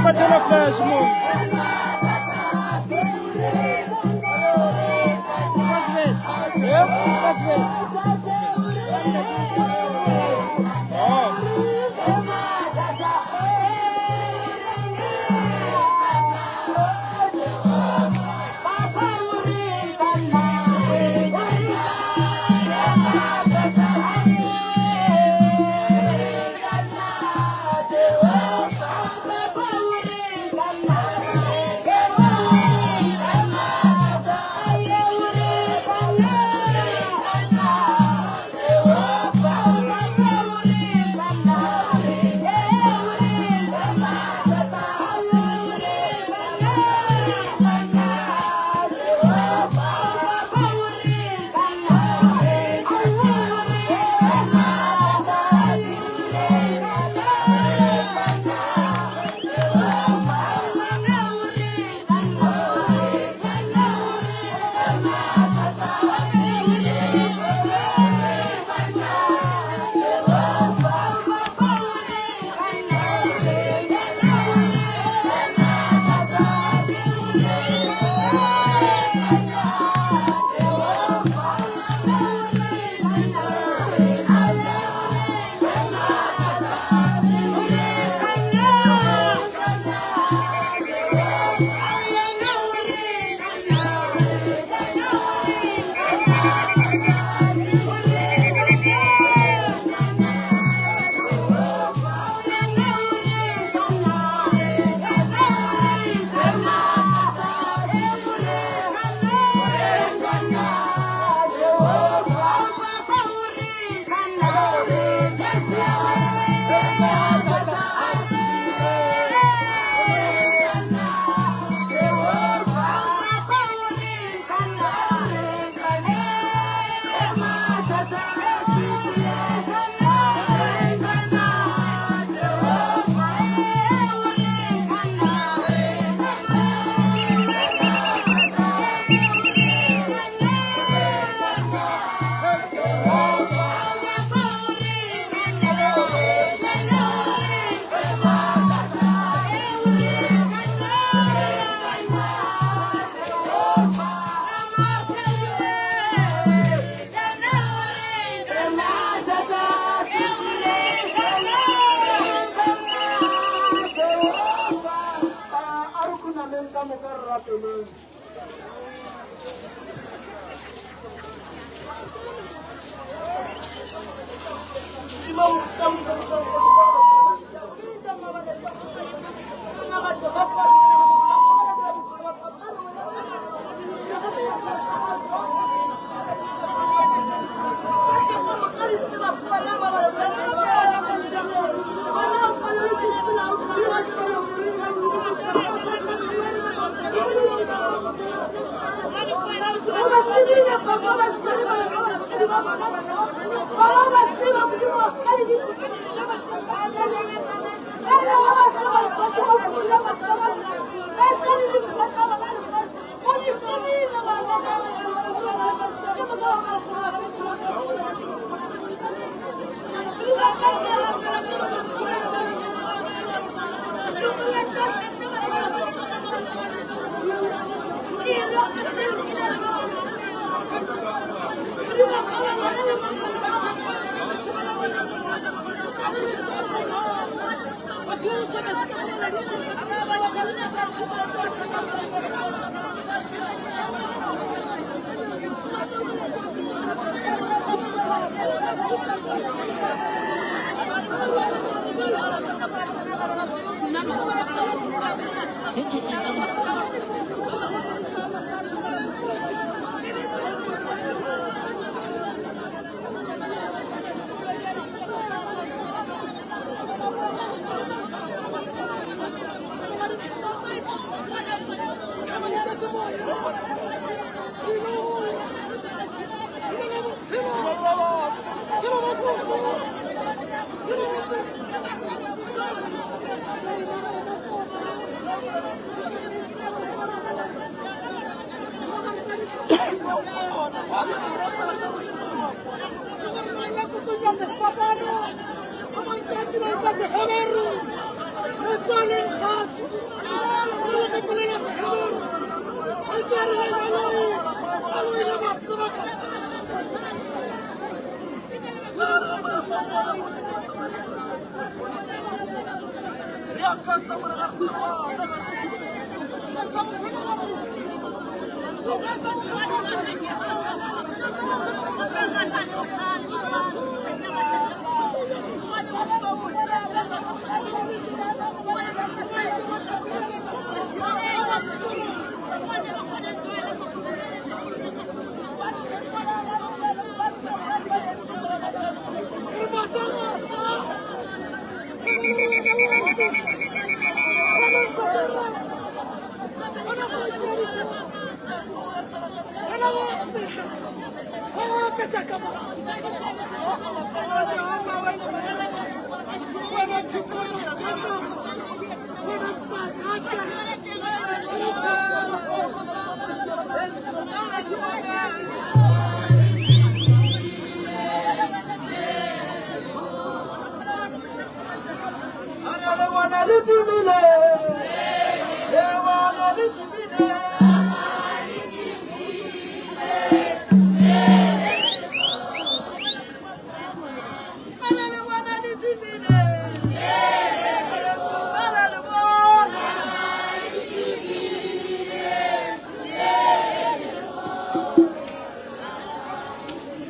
Patela flash mo. A re khunameng ka moka re rapeleng.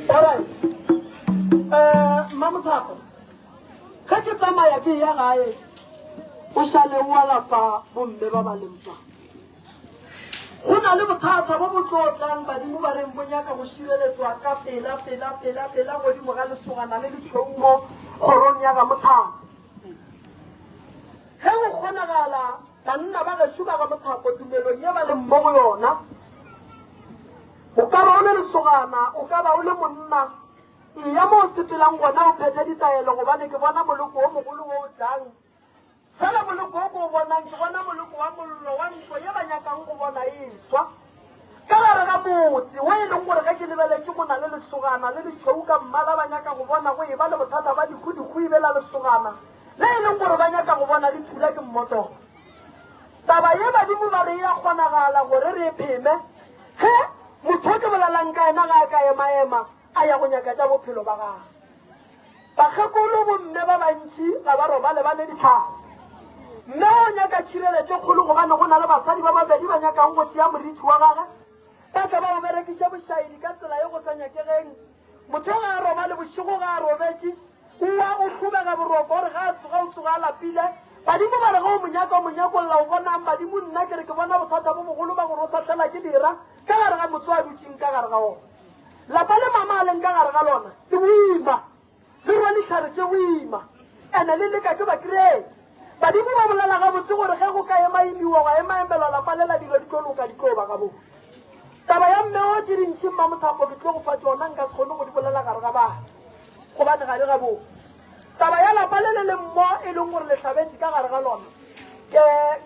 Alright. Eh, Mmamothapo, ge ke tsamaya ke ya gae, o šale o alafa bomme ba ba leng fa. Go na le bothata bo bo tlo tlang badimo ba reng bo nyaka go šireletšwa ka pela pela pela pela godimo ga lesogana le letšhweu mo kgorong ya ga Mothapo. Ge go kgonagala banna ba gešo ba ga Mothapo tumelong ye ba leng mo go yona, o ka ba o le lesogana, o ka ba o le monna, eya mo o sepelang gona o phethe ditaelo gobane ke bona moloko o mogolo wo o tlang. Fela moloko wo ke o bonang, ke bona moloko wa mollo wa ntlo ye ba nyakang go bona e eswa. Ka gare ga motse wo e leng gore ge ke lebeletše go na le lesogana le letšhweu ka mmala ba nyaka go bona go eba le bothata ba dikhu, dikhu e be la lesogana le e leng gore ba nyaka go bona le thula ke mmotoro. Taba ye badimo ba re e a kgonagala gore re e pheme ge motho o ke bolelang ka yena ga a ka emaema a ya go nyaka tša bophelo ba gagwe. Bakgekolo bomme ba bantši ga ba robale ba ne ditlhare. Mme o nyaka tšhireletšo kgolo gobane go na le basadi ba babedi ba nyakang go tšea morithi wa gage ba tla ba o berekiše bošaedi ka tsela ye go sa nyakegeng. Motho ga a robale bošego ga a robetše o wa o hlobega boroko o re ga a tsoga o tsoga a lapile. Badimo ba re ge o mo nyaka o mo nyakolla o bonang badimo nna ke re ke bona bothata bo bogolo ba gore o sahlela ke dira ka gare ga motse o a dutšeng ka gare ga ona. Lapa le mama a leng ka gare ga lona le boima, le rwa dihlare tše boima, ene le leka ke bakreke. Badimo ba bolela gabotse gore ge go ka emaemiwa gwa emaemelwa lapa lela dilo di tlo loka di tlo ba gabotse. Taba ya mme o tše dintši Mmamothapo ke tlo go fa tšona nka se kgone go di bolela gare ga batho gobane ga di gabotse. Taba ya lapa le le leng mo e leng gore le hlabetše ka gare ga lona ke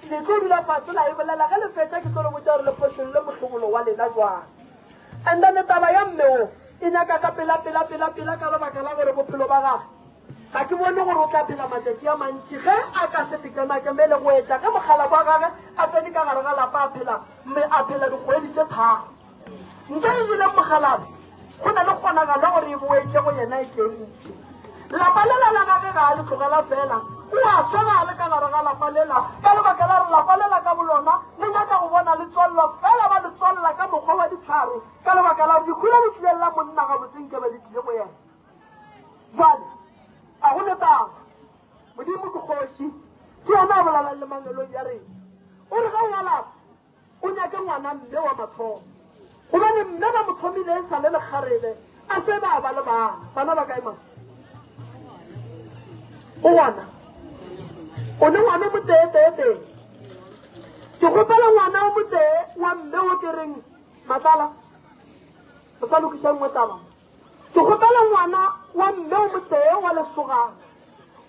le tlo dula fase la e bolela ge le fetša ke tlo le botša gore le phošolle mohlobolo wa lena jwang. And then taba ya mme wo e nyaka ka pela pela pela pela ka lebaka la gore bophelo ba gagwe ga ke bone gore o tla phela matšatši a mantši ge a ka se tekemakemele go etša ge mokgalabo wa gagwe a tsene ka gare ga lapa a phela mme a phela dikgwedi tše tharo ntle e jeleng mokgalabo go na le kgonagalo gore e boe tle go yena e tle e mpše Lapa lela la gage ga a le tlogela fela, o a swa ge a le ka gare ga lapa lela, ka lebaka la gore lapa lela ka bolona le nyaka go bona le tswalelwa, fela ba le tswalela ka mokgwa wa dihlare, ka lebaka la gore dikhu le le tlileng la monna gabotse nke be le tlile go yena. a bolelang le mangeloi a rena. O re ge o alafa, o nyake ngwana mme wa mathomo. Gobane mme ba mo thomile e sa le lekgarebe, a se ba ba le bana. Bana ba kae mama? O ngwana. O ne ngwana o motee tee tee. Ke kgopela ngwana o motee wa mme o ke reng Matlala. O sa lokiša nngwe taba. Ke kgopela ngwana wa mme o motee wa lesogana.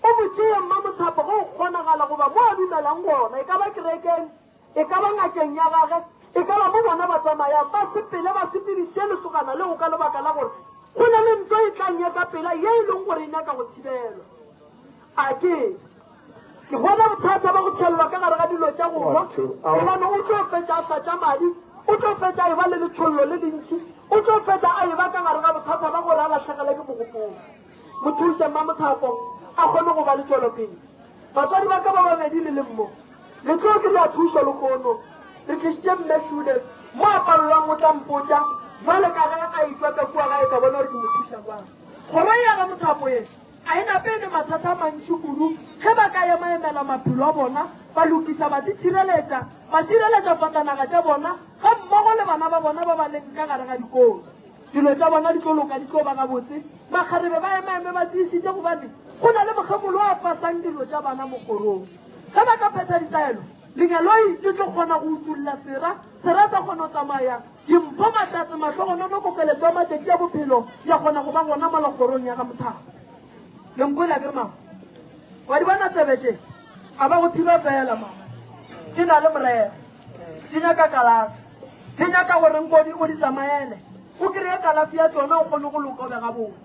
O mo tšee Mmamothapo ge o kgonagala goba mo a dumelang gona, e ka ba kerekeng, e ka ba ngakeng ya gage, e ka ba mo bona ba tsamayang, ba sepele ba sepediše lesogana leo ka lebaka la gore go na le ntwa e tlang ye ka pela ye e leng gore e nyaka go thibelwa. A ke Ke bona bothata ba go tšhellwa ka gare ga dilo tša go nwa, gobane o tlo fetša a hlatša madi, o tlo fetša a eba le letšhollo le lentši, o tlo fetša a eba ka gare ga bothata ba gore a lahlegelwe ke mogopolo. Mo thuše Mmamothapo a kgone go ba le tšwelopele. Batswadi ba ka ba babedi le leng mo, le tlo kry-a thušo lehono. Re tlišitše Mme Šule mo a palelwang o tla mpotša bjale ka ge a etšwa ka kua gae ka bona gore ke mo thuša bjang. Kgoro ye ya ga Mothapo ye A e nape e le mathata a mantši kudu ge ba ka emaemela maphelo a bona, ba lokiša, ba titšhireletša, ba šireletša fatanaga tša bona gammogo le bana ba bona ba ba leng ka gare ga dikolo. Dilo tša bona di tlo loka, di tlo ba gabotse. Makgarebe ba emaeme ba tiišitše gobane go na le mokgekolo a fasang dilo tša bana mo kgorong. Ge ba ka phetha ditaelo, lengeloi le tlo kgona go utulla sera, sera sa kgona go tsamaya. Dimpho, mahlatse, mahlogonono, kokeletšo ya matšatši a bophelo ya kgona go ba gona mola kgorong ya ga Mothaka. Le nkwele akere mama? Wa di bona tsebe tše? A ba go thiba fela mama. Di na le morero. Di nyaka kalafi. Di nyaka gore nkodi o di tsamaele. O kry-e kalafi ya tšona o kgone go loka o be gabotse.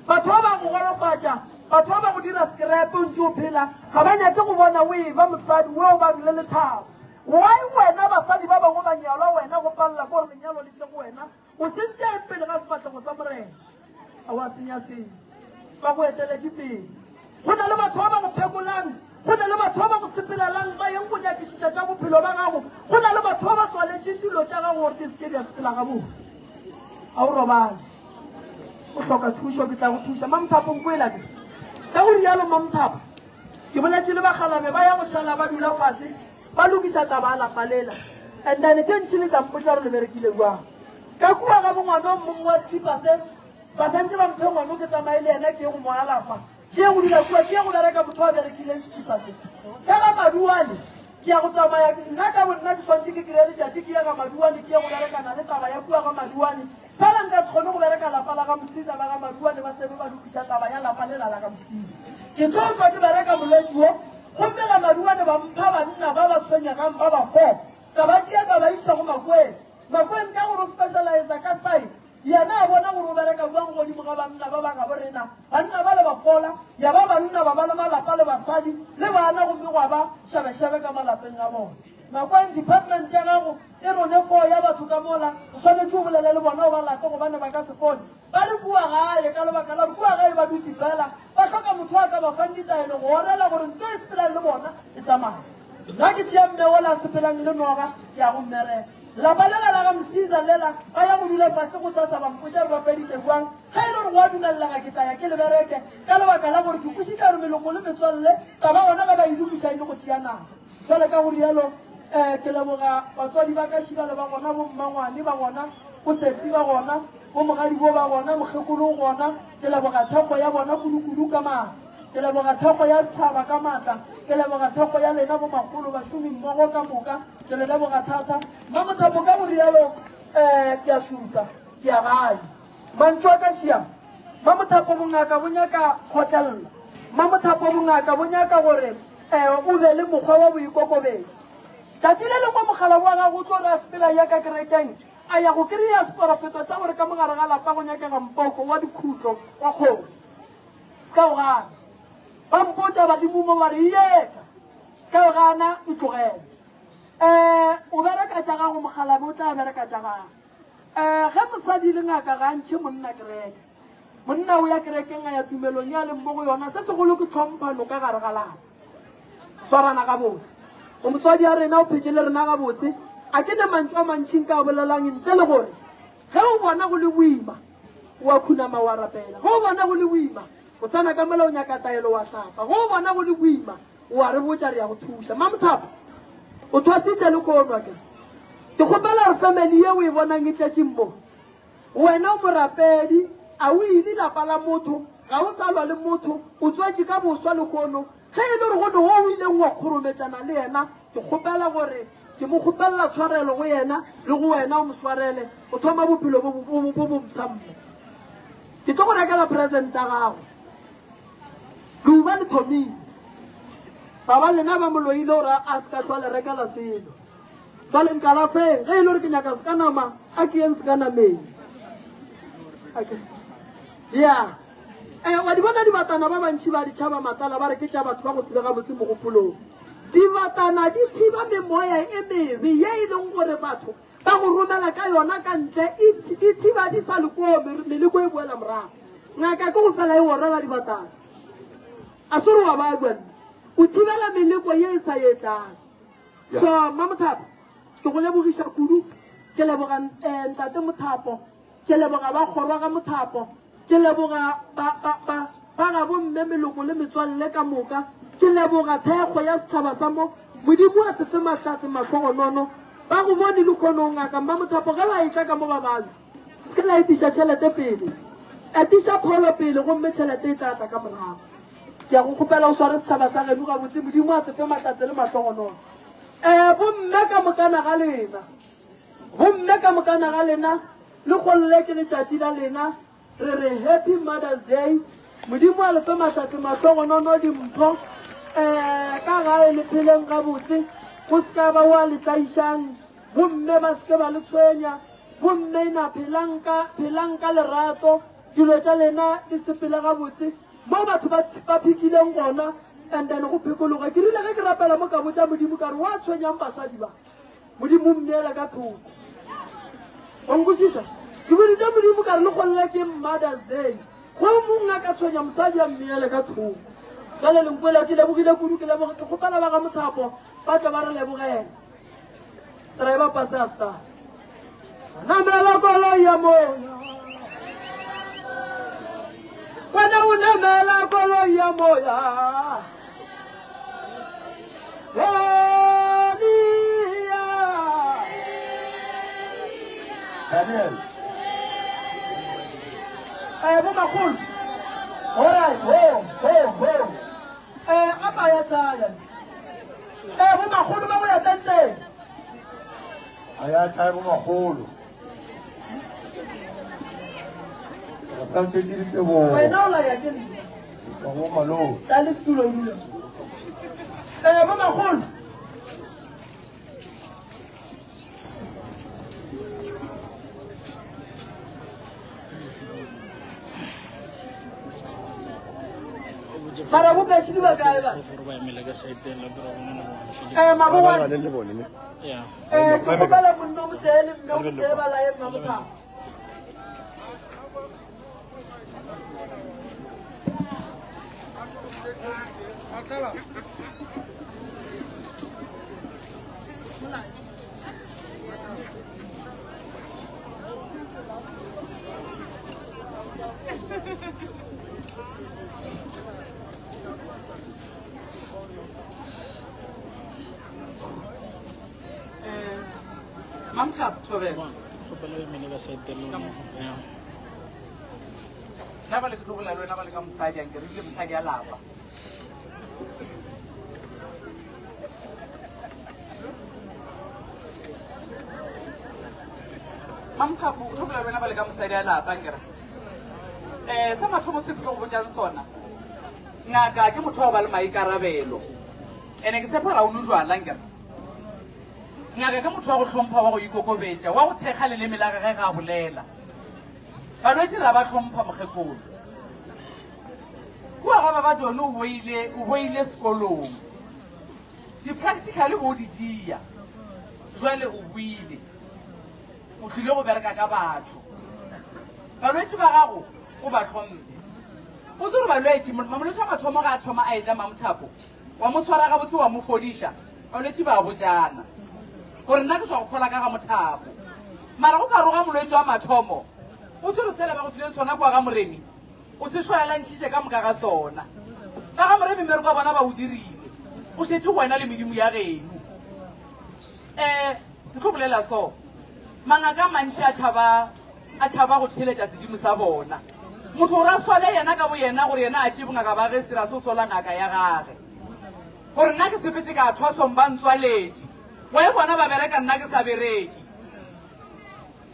Batho ba ba go golofatša, batho ba ba go dira scrap o ntše o phela, ga ba nyake go bona o e ba mosadi o o bang le lethabo. Why wena basadi ba bangwe ba nyalwa wena go palela ke gore lenyalo le tle go wena o sentše eng pele ga sefahlego sa morena a wa senya selo ba go eteletše pele go na le batho ba ba go phekolang go na le batho ba ba go sepelelang ba yeng go nyakišiša tša bophelo ba gago go na le batho ba ba tswaletšeng dilo tša gago gore di seke di a sepela gabotse ga o robale o hloka thušo ke tla go thuša mamthapo nkwela ke ka go rialo mamthapo Ke boletše le bakgalabe ba ya go šala ba dula fase ba lokiša taba ya lapa lela. And then tše ntši le tla mpotša gore le berekile jwang. Ka kua ga bongwano mong wa sekipa se ba santše ba mphe ngwano ke tsamaye le yena ke ye go mo alafa. Ke ye go dula kua ke ye go bereka motho a berekileng sekipa se. Ka ga Maduane ke ya go tsamaya nna ka bonna ke swantše ke kry-e letšatši ke ye ga Maduane ke ye go berekana le taba ya kua ga Maduane. Fela nka se kgone go bereka lapa la ga Msiza, ba ga Maduane ba sebe ba lokiša taba ya lapa lela la ga Msiza. Ke tlo tšwa ke bereka molwetši wo, gomme ga Maduane ba mpha banna ba ba tshwenyegang ba ba four, ka ba tšea ka ba iša go Makweng. Makweng ka gore o specializer ka psych, yena a bona gore o bereka bjang godimo ga banna ba ba gabo rena. Banna bale ba fola, ya ba banna ba ba le malapa le basadi le bana gomme gwa ba šebešebe ka malapeng a bona. Makweng, department ya gago E rone foo ya batho ka mola, o swanetše o bolele le bona o ba late gobane ba ka se kgone. Ba le kua gae ka lebaka la gore kua gae ba dutše fela, ba hloka motho a ka ba fang ditaelo go orela gore nto e sepelang le bona e tsamaye. Nna ke tšea mme ola a sepelang le noga ke ya go mmereka. Lapa lela la ga Msiza lela ba ya go dula fase gosasa ba mpotša gore ba feditše bjang. Ge e le gore go a dumellega ke tla ya ke le bereke ka lebaka la gore ke kwešiša gore meloko le metswalle taba gona ge ba e lokiša e le go tšea nako. Bjale ka go rialo, um ke leboga batswadi ba ka šibale ba gona, bo mmangwane ba gona, bo sesi ba gona, bo mogadibo ba gona, mokgekolo o gona. Ke leboga thekgo ya bona kudu-kudu ka maatla. Ke leboga thekgo ya setšhaba ka maatla. Ke leboga thekgo ya lena bo makgolo, bašomi mmogo ka moka. Ke le leboga thata. Mmamothapo ka go rialo, um ke a šupa, ke ya gae. Mantšu a ka šia. Mmamothapo bongaka bo nyaka kgotlello. Mmamothapo bongaka bo nyaka gore Ee, o be le mokgwa wa boikokobetšo. Tšatši le lengwe mogala wa gagwe o tlo re a sepela ya ka kerekeng, a ya go kry-a seporofeto sa gore ka mogare ga lapa go nyakega mpoko wa dikhutlo wa kgomo. Se ka o gana. Ba mpotša badimo mo ba re, Iyeka. Se ka o gana, e tlogele. Um o bereka tša gago mokgalabe o tla bereka tša gagwe. Um ge mosadi le ngaka ga a ntšhe monna kereke. Monna o ya kerekeng a ya tumelong ya leng mo go yona. Se segolo ke tlhomphano ka gare ga lapa. Swarana gabotse. O motswadi ya rena o phetše le rena gabotse. A ke ne mantšu a mantši nka a bolelang ntle le gore ge o bona go le boima o a khunama wa rapela. Ge o bona go le boima o tsena ka mola o nyaka taelo wa hlapa. Ge o bona go le boima. Wa re botša re ya go thuša. Mamothapo, o thwasitše le kono akere? Ke kgopela gore family ye o e bonang e tletšeng mo, wena o morapedi, a o ile lapa la motho, ga o sa lwa le motho, o tswetše ka boswa lehono, ge e le gore go ne wo o ileng wa kgorometšana le yena, ke kgopela gore ke mo kgopelela tshwarelo go yena le go wena o mo swarele, o thoma bophelo bo bo bo bo mpsha mo. Ke tlo go rekela present ya gago. Leuba le thomile. Baba lena ba mo loile gore a se ka hlwa le rekela selo. Jwale nkalafeng, ge e le gore ke nyaka se ka nama, a ke yeng se ka nameng. Okay. Ya. Eh, wa di bona dibatana ba bantši ba ditšhaba matala ba re ke tša batho ba go se be gabotse mogopolong. Dibatana di thiba memoya e mebe ye e leng gore batho Ba go romela ka yona ka ntle, e di thiba di sa le koo, meleko e boela morago. Ngaka ke go fela e orela dibatana. A se re wa babja nna. O thibela meleko ye e sa etlang. So, Mmamothapo, ke go lebogiša kudu. Ke leboga eh, Ntate Mothapo. Ke leboga ba kgorwa ga Mothapo. Ke leboga ba, ba, ba, ba gabo mme, meloko le metswalle ka moka. Ke leboga thekgo ya setšhaba sa mo. Modimo a se fe mahlatse mahlogonono. Ba go bone lehono, Ngaka Mmamothapo, ge ba etla ka mo ba babja. Se ke la etiša tšhelete pele. Etiša pholo pele gomme tšhelete e tla tla ka morago. Ke a go kgopela o sware setšhaba sa geno gabotse. Modimo a se fe mahlatse le mahlogonono. Ee, bomme ka mokana ga lena. Gomme ka mokana ga lena, le golle ke letšatši la lena, re re Happy Mother's Day. Modimo a le fe mahlatse, mahlogonono, dimpho. Um ka gae le pheleng gabotse, go se ka ba wa le tlaišang, bomme ba se ke ba le tshwenya, bomme na phelang ka, phelang ka lerato, dilo tša lena di sepele gabotse. Mo batho ba, ba phikileng gona, and then go phekologe. Ke rile ge ke rapela mo ka botša Modimo ka re, wa tshwenyang basadi ba? Modimo mmeela ka thoko. Wa nkwešiša? Ke boditše Modimo ka re le golle ke Mother's Day. Go mong a ka tshwenya mosadi a mmeele ka thoko. Jale le nkwele ke lebogile kudu ke leboga ke kgopela ba ga Mothapo ba tle ba re lebogele. Driver pase a star. Namela koloi ya moya. Wena o namela koloi ya moya. Elia. Daniel. Eh, bo makgolo. All right, ho, ho, ho. Eh, a pa ya tshaya. Eh, bo makgolo ba go ya tenteng. A ya tšhaye bo makgolo. Re sa tšwetše ditebogo. Wena o laya ke nna. Tswa mo malong. Tla le setulo o dule. Eh, bo makgolo. Mara bo bashidi ba kae ba? Eh, mabogwane. Eh, ke kgopela monna o motee le mme o motee ba laye mma Mothabo. Mamthabo Thobela. Nna bale ke tlo bolela le wena bale ka mosadi anke re bile mosadi a lapa. Mamthabo o tlo bolela le wena bale ka mosadi a lapa ankere. Eh sa mathomo se ke tlo go botšang sona. Ngaka ke motho wa go ba le maikarabelo. Ene ke tshepa gore ga o nwe jwala ankere. Ngaka ke motho wa go hlompha, wa go ikokobetša, wa go thekga leleme la gagwe ge a bolela. Balwetši ra ba hlompha mokgekolo. Kua ga baba John o boile, o boile sekolong. Di-practical bo di dia. Jwale o boile. O tlile go bereka ka batho. Balwetši ba gago o ba hlomphe. O se gore balwetši, molwetši wa mathomo ga a thoma a etla Mamothapo, wa mo tshwara gabotse wa mo fodiša, balwetši ba botšana gore nna ke tšwa go fola ka ga Mothapo. Mara go ka roga molwetši wa mathomo, o tlo re sela ba go fileng sona kua ga Moremi, o se šwalalantšhitše ka moka ga sona. Ba ga Moremi mmereko wa bona ba o dirile. O šetše go wena le medimo ya geno. Um ke tlo bolela so, mangaka a mantši a tšhaba, a tšhaba go theeletša sedimo sa bona. Motho gore a swale yena ka boyena gore yena a tšee bongaka ba ge sera se sola ngaka ya gage. Gore nna ke sepetše ka thwasong ba ntswaletše. Why bona ba bereka nna ke sa bereke?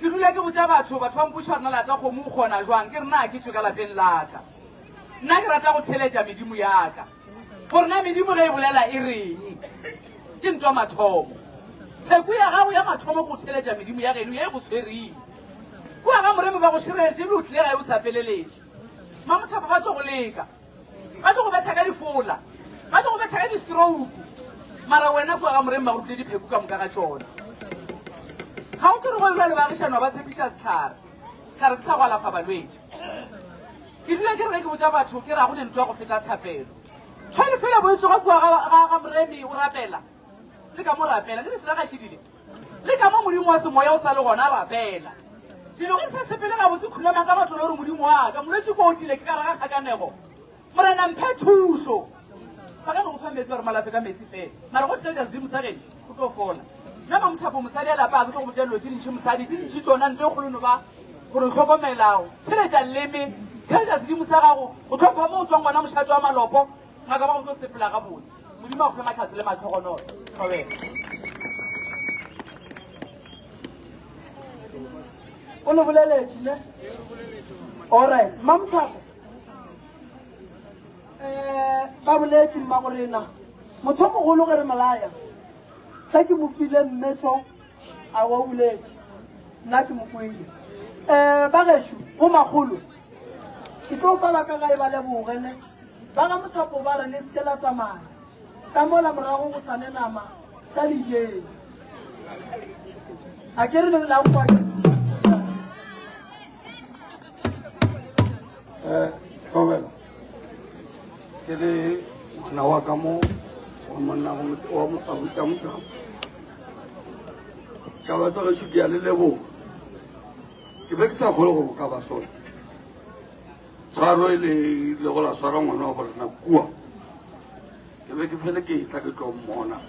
Ke dula ke botša batho, batho ba mpotša gore na lata kgomo o kgona jwang, ke re na ke tšwe ka lapeng la ka. Nna ke rata go theeletša medimo ya ka. Gore na medimo ge e bolela e reng. Ke ntwa mathomo. Pheko ya gago ya mathomo ke go theeletša medimo ya geno ye e go swereng. Kua ga Moremi ba go šireletše ebile o tlile gae o sa feleletše. Mamothapo ba tlo go leka. Ba tlo go betha ka difola. Ba tlo go betha ka di-stroke. Mara wena kua ga Moremi ba go rutile dipheko ka moka ga tšona. Ga o tlo re go elwa le baagišani wa ba tshepiša sehlare. Sehlare ke sa go alafa balwetši. Ke dula ke re ge ke botša batho ke re ga go ne ntwa go feta thapelo. Tshwele fela bo e tsoga kua ga, ga, ga Moremi o rapela. Le ka mo rapela. Ke re fela ga šidile. Le ka mo Modimo wa semoya o sa le gona rapela. Dilo ge di sa sepele gabotse khunama ka batho le gore Modimo wa ka molwetši ko o tlile ke ka re ga kgakanego. Morena mphe thušo. Ba ka no go fa metsi ba re malafe ka metsi fela. Mara go tšheletša sedimo sa geno o tlo fola. Nna Mamothapo mosadi a lapa a ke tlo go botša dilo tše dintši mosadi tše dintši tšona ntho e kgolo no ba gore hlokomela tšheletša leleme tšheletša sedimo sa gago go tlhompha mo o tswang gona mošate wa malopo ngaka ba go tlo sepela gabotse. Modimo a go fe mahlatse le matlhogonolo. Thobela. O le boleletše ne? Alright, Mamothapo. Um ba boletše mmagorena motho o mogolo ge re molaya ge ke mo file mme so a wa boletše nna ke mo kwele um ba gešo go magolo ke tlo fa ba ka gae ba leboge ne ba ga mothapo ba re le seke la tsamaya ka mola morago go sane nama tla lijeng a ke re le la nkwa Eh, Thobela, ke le ngwana wa ka mo wa monna wa abuta mothapo tšhaba sa gešo ke ya le leboga ke be ke sa kgole gore o ka ba sona tshwaro e le le go la swara ngwana wa borena kua ke be ke fele ke tla ke tlo mmona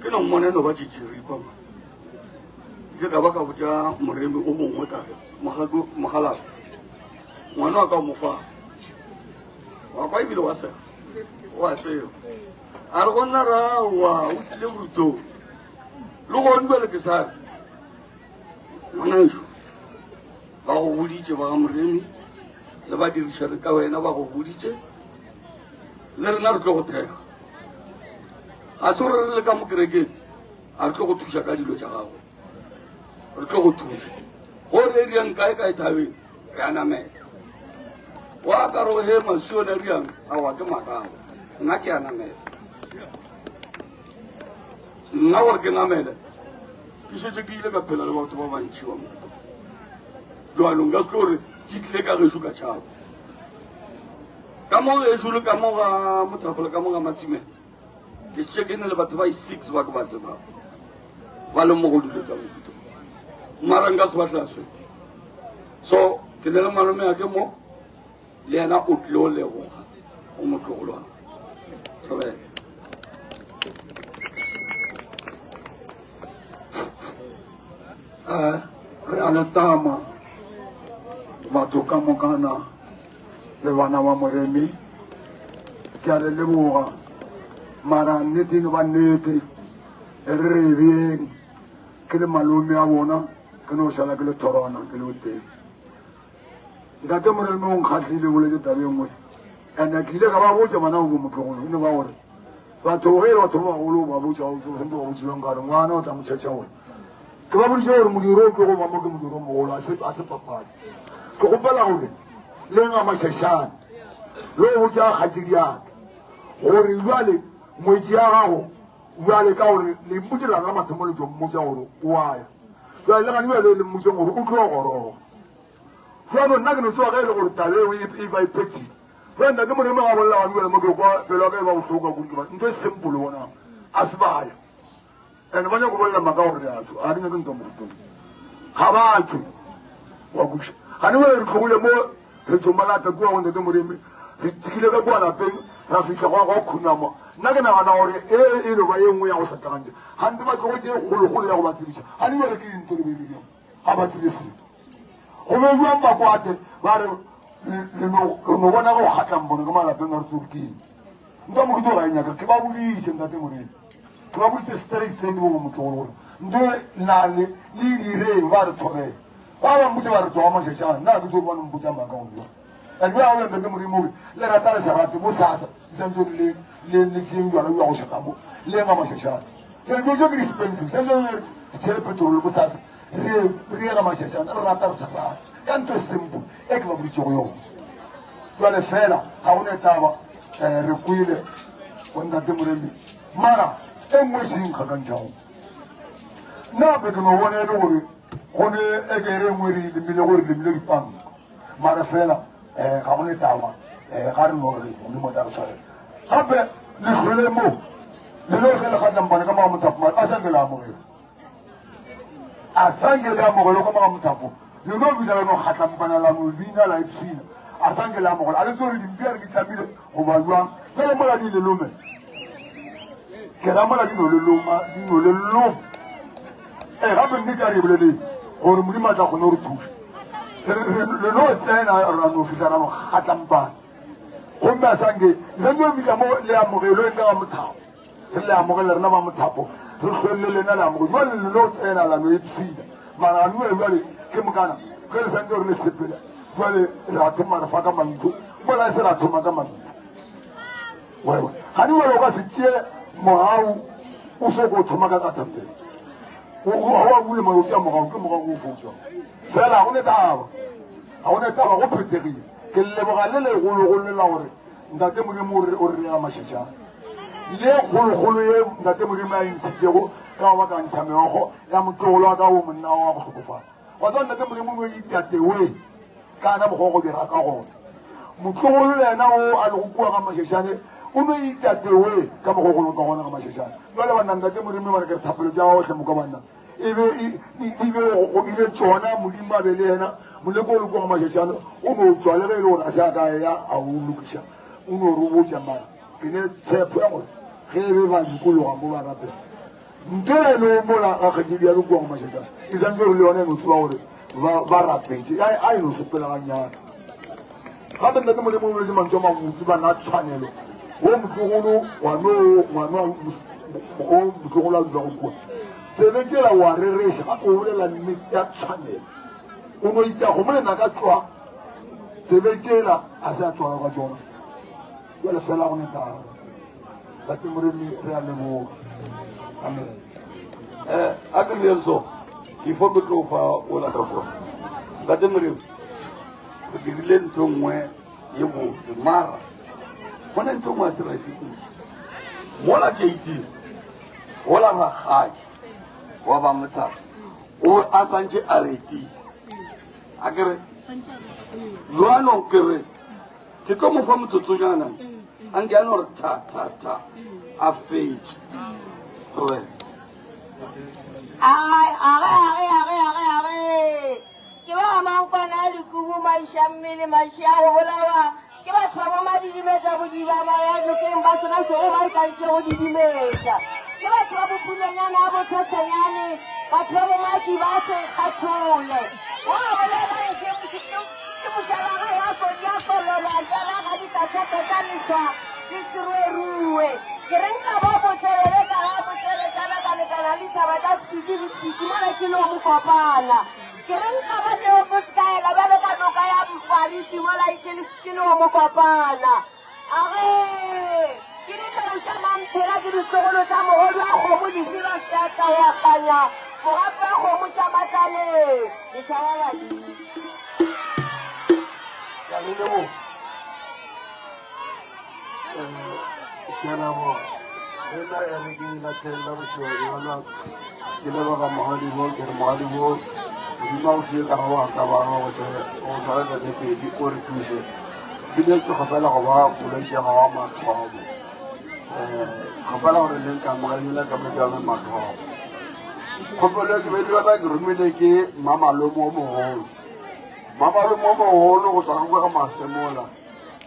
ke no mmona e no ba tšitširipa ma ke ka ba ka botša moremi o mongwe ka re mogalafe ngwana wa ka o mo fa wa kwa ebile wa sega wa tseba a re go nna rawa o tlile borutong le gone bjale ke sa re ngwanaešo ba go boditše ba ga moremi le badirišane ka wena ba go boditše le rena re tlo go thekga ga se gore re le ka mo kerekeng A re tlo go thuša ka dilo tša gago, re tlo go thuša. Go re riang kae kae thabeng, re a namela. Wa ka ro he masione riang, awa ke makago. Nna ke a namela. Nna gore ke namele, ke šetše ke ile ka phela le batho ba bantši ba mo. Jwalo nka tlo re ke tlile ka gešo ka tšhaba. Ka mo gešo le ka mo ga Mothapo le ka mo ga Matshimela. Ke šetše ke ne le batho ba i-six ba ke ba tsebago ba le mo go dilo tša mohuta mara nka se ba hlaswe. So ke ne le malome a ke mo le yena o tlile o leboga go motlogolo wa thobela. Eh, re a le tama batho ka mokana le bana ba Moremi, ke a le leboga. Mara nnete e ba nnete, e re re beeng ke le malome a bona, ke no šala ke le thorwana ke le o tee. Ntate Moremi o nkgahlile boletse taba e nngwe, and-e ke ile ka ba botša bana bo motlogolo, e no ba gore batho ge e le batho ba bagolo ba botša o santse ba botšiwang ka gore ngwana o tla mo tšhetša gore ke ba boditše gore modiro o tlo go ba mo ke modiro o mogolo a se papadi. Ke kgopela gore le nga mašašane le go botša kgatšedi yaka gore jwale ngwetši ya gago jwale ka gore le mpotše la mathomo le tlo mmotša gore o a ya jwale le gane jwale le mmotseng gore o tlo goroga. Jwale nna ke no tseba ge e le gore taba eo e ba e phethile. Jwale ntate Moremi ga bolela gane jwale mo ke kwa pelo ya ka e ba bohloko ka kudu ntho e simple bona a se baya. And ba nyaka go bolela maaka gore re a tšwa. A re nyake ntwa mogopong. Ga ba tšwe. Wa kwešiša. Gane jwale re tlogile mo re tšo malata kua go ntate Moremi. Re tšhikile ka kua lapeng ra fihla gwa gwa khunama. Nna ke nagana gore e e no ba ye nngwe ya go hlatlagantša. Gante ba tlogetše e kgolokgolo ya go ba tsebiša. Ga di bjale ke eng to le beile Ga ba tsebe selo. Go be bjang ba kwate ba re le no re no bona go kgatla mbono ka malapeng a re tsebe ke eng. Nto mo ke tlo ga e nyaka ke ba boditše ntate Morena. Ke ba boditše straight straight bo motlogolo gore nto na le le direng ba re tshobela. Ba ba mpotša ba re tšwa mašašana nna ke tlo ba mpotša maaka go bjang. And bja go ntate Modimo gore le rata le sa rate mo sasa le santse le le le tšeng jwala jwa go šaka mo le ema mašašana. Jale dilo tše ke di-expensive santse re tšhele petrol mo sasa re re ega mašašana re rata re sa rate ka ntho e simple e ke ba boditšego yona. Jwale fela ga go ne taba um re kwele go ntate Moremi mara e nngwe e seng kgakantšhago nna gape ke no bona e le gore go ne e ke re nngwe re lemile gore lemile dipanka mara fela um ga go ne taba um ga re no re modimo tla re tshwarela gape le hlwele mo le lo ge le kgatlampane ka maga mothapo mara a sanke le amogelo a sanke le amogelo ka maga mothapo le no bitsa la no kgatlampana la no bina la ipshina a sanke le amogelo a le tsore dimpi a re di tlamile goba jwang jale mola di le lome ke ra mola di no le loma di no le loma Ee, gape nnete a re e boleleng gore Modimo a tla kgone go re thuša. Le no tsena ra no fihla ra no kgatlampana. Gomme a sanke santse re fihla mo le amogelweng ka ga mothapo. Re le amogele rena ba mothapo, re hlwelle lena le amogele. Jwale le no tsena la no ipshina. Mara a nue jwale ke mokana ge le santse re le sepela. Jwale ra thoma re fa ka mantšu. Mola e se ra thoma ka mantšu. Wewe, ga di wena o ka se tšee mogau o so ko thoma ka katapele. O wa bule mo tšea mogau ke mogau o fotšwa. Fela go ne taba. Ga go ne taba go phethegile. Ke leboga le legologolo la gore Ntate Modimo o re o re nea mašetšana. Le kgolokgolo ye Ntate Modimo a e ntšhitšego ka go ba ka ntšha meokgo ya motlogolo wa ka o monna wa go hlokofala. Wa tseba Ntate Modimo o itatewe ka na mokgwa go dira ka gona. Motlogolo le yena o a lego kua ga Mašešane o no itatewe ka mokgwa go ka gona ga Mašešane. Jwale banna Ntate Modimo bana ke re thapelo tša ohle moka banna e be e be go bile tšona Modimo a be le yena moleko o le kua ga Mašešane o no tšwa le ge e le gore a se a ka ya a o lokiša o no re botša mara ke ne tshepo ya gore ge e be ba dikologa mo ba rapela Nto e le mola ga kgaetšedi ya kua go mašata e santse gore le yone e no tseba gore ba rapetše a e no sepela gannyane gape ntate modimo o boletse mantswe a mabotse ba na tshwanelo o motlogolo ngwano ngwana o motlogolo a dula go kua tsebe tsela wa rereša gape o bolela nnete ya tshwanelo o no ita go molena ka tloa tsebe tsela a se a tswala ka tsona Bjale fela go netaba. Tate Moremi re a leboga. Amen. Eh, a ke re so, before ke tlo fa o la ka kwa. Tate Moremi, re dirile ntho nngwe ye botse, mara go ne ntho nngwe a se ra e fetiša. Mola gate, gola rakgadi wa ba mothapo, o a santše a rekile. A ke re, jwanong ke re, Ke tlo mo fa motsotsonyana a nke a no re tha tha tha a fetše. Thobela. Age, age, age, age, age, age. Ke ba mankwana a dikubu, maiša mmele, maši a go bolawa. Ke batho ba bomadidimetša bodiba ba ya nokeng ba sena sego ba ikantše go didimetša. Ke batho ba bopulenyana a botshesenyane, batho ba bomaki ba senkgathole. Wa bolela ke Ke mošalaga ya kodi ya kololo a šala ga dikatšhata tša leswa di seruerue. Ke re nka ba botelele ka ga boteletšana ka lekana le ditšhaba tša Sepiti le Sepiti mola ke no mo kopana. Ke re nka ba neoposkaela bjalo ka noka ya Mfarisi mola ke ke no mo kopana. Age! Ke ditlou tša mamphela ke ditlogolo tša mogodu wa kgomo disiba seatla wa kganya mogapi wa kgomo tša matlaleng ditšhaba badimo. Ke a le leboga. Ke a leboga. Le nna e re ke latelle bošego bjona ke leboga mogadimo ke re mogadimo modimo a go file karabo ga ka ba go tshwara tate pedi o re thuše bile ke kgopela go ba bolwetšega wa mathomo um kgopela gore le nkamogelela ka mojalo mathomo kgopelo ke be ke ke romile ke mmamalome o mogolo mmamalome o mogolo go tswa ga masemola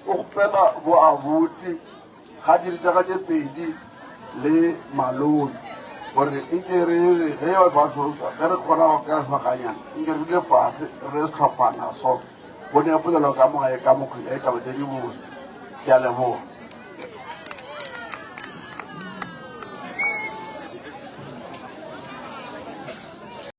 o kgopela bo abuti. Kgatšedi tša ka tše pedi le malome gore nke re re ge batho ge re kgona go ka sebakanyana nke re dule fase re hlophana so go ne polelo ka mogae ka mokgwa ya ditaba tše dibose. Ke a leboga.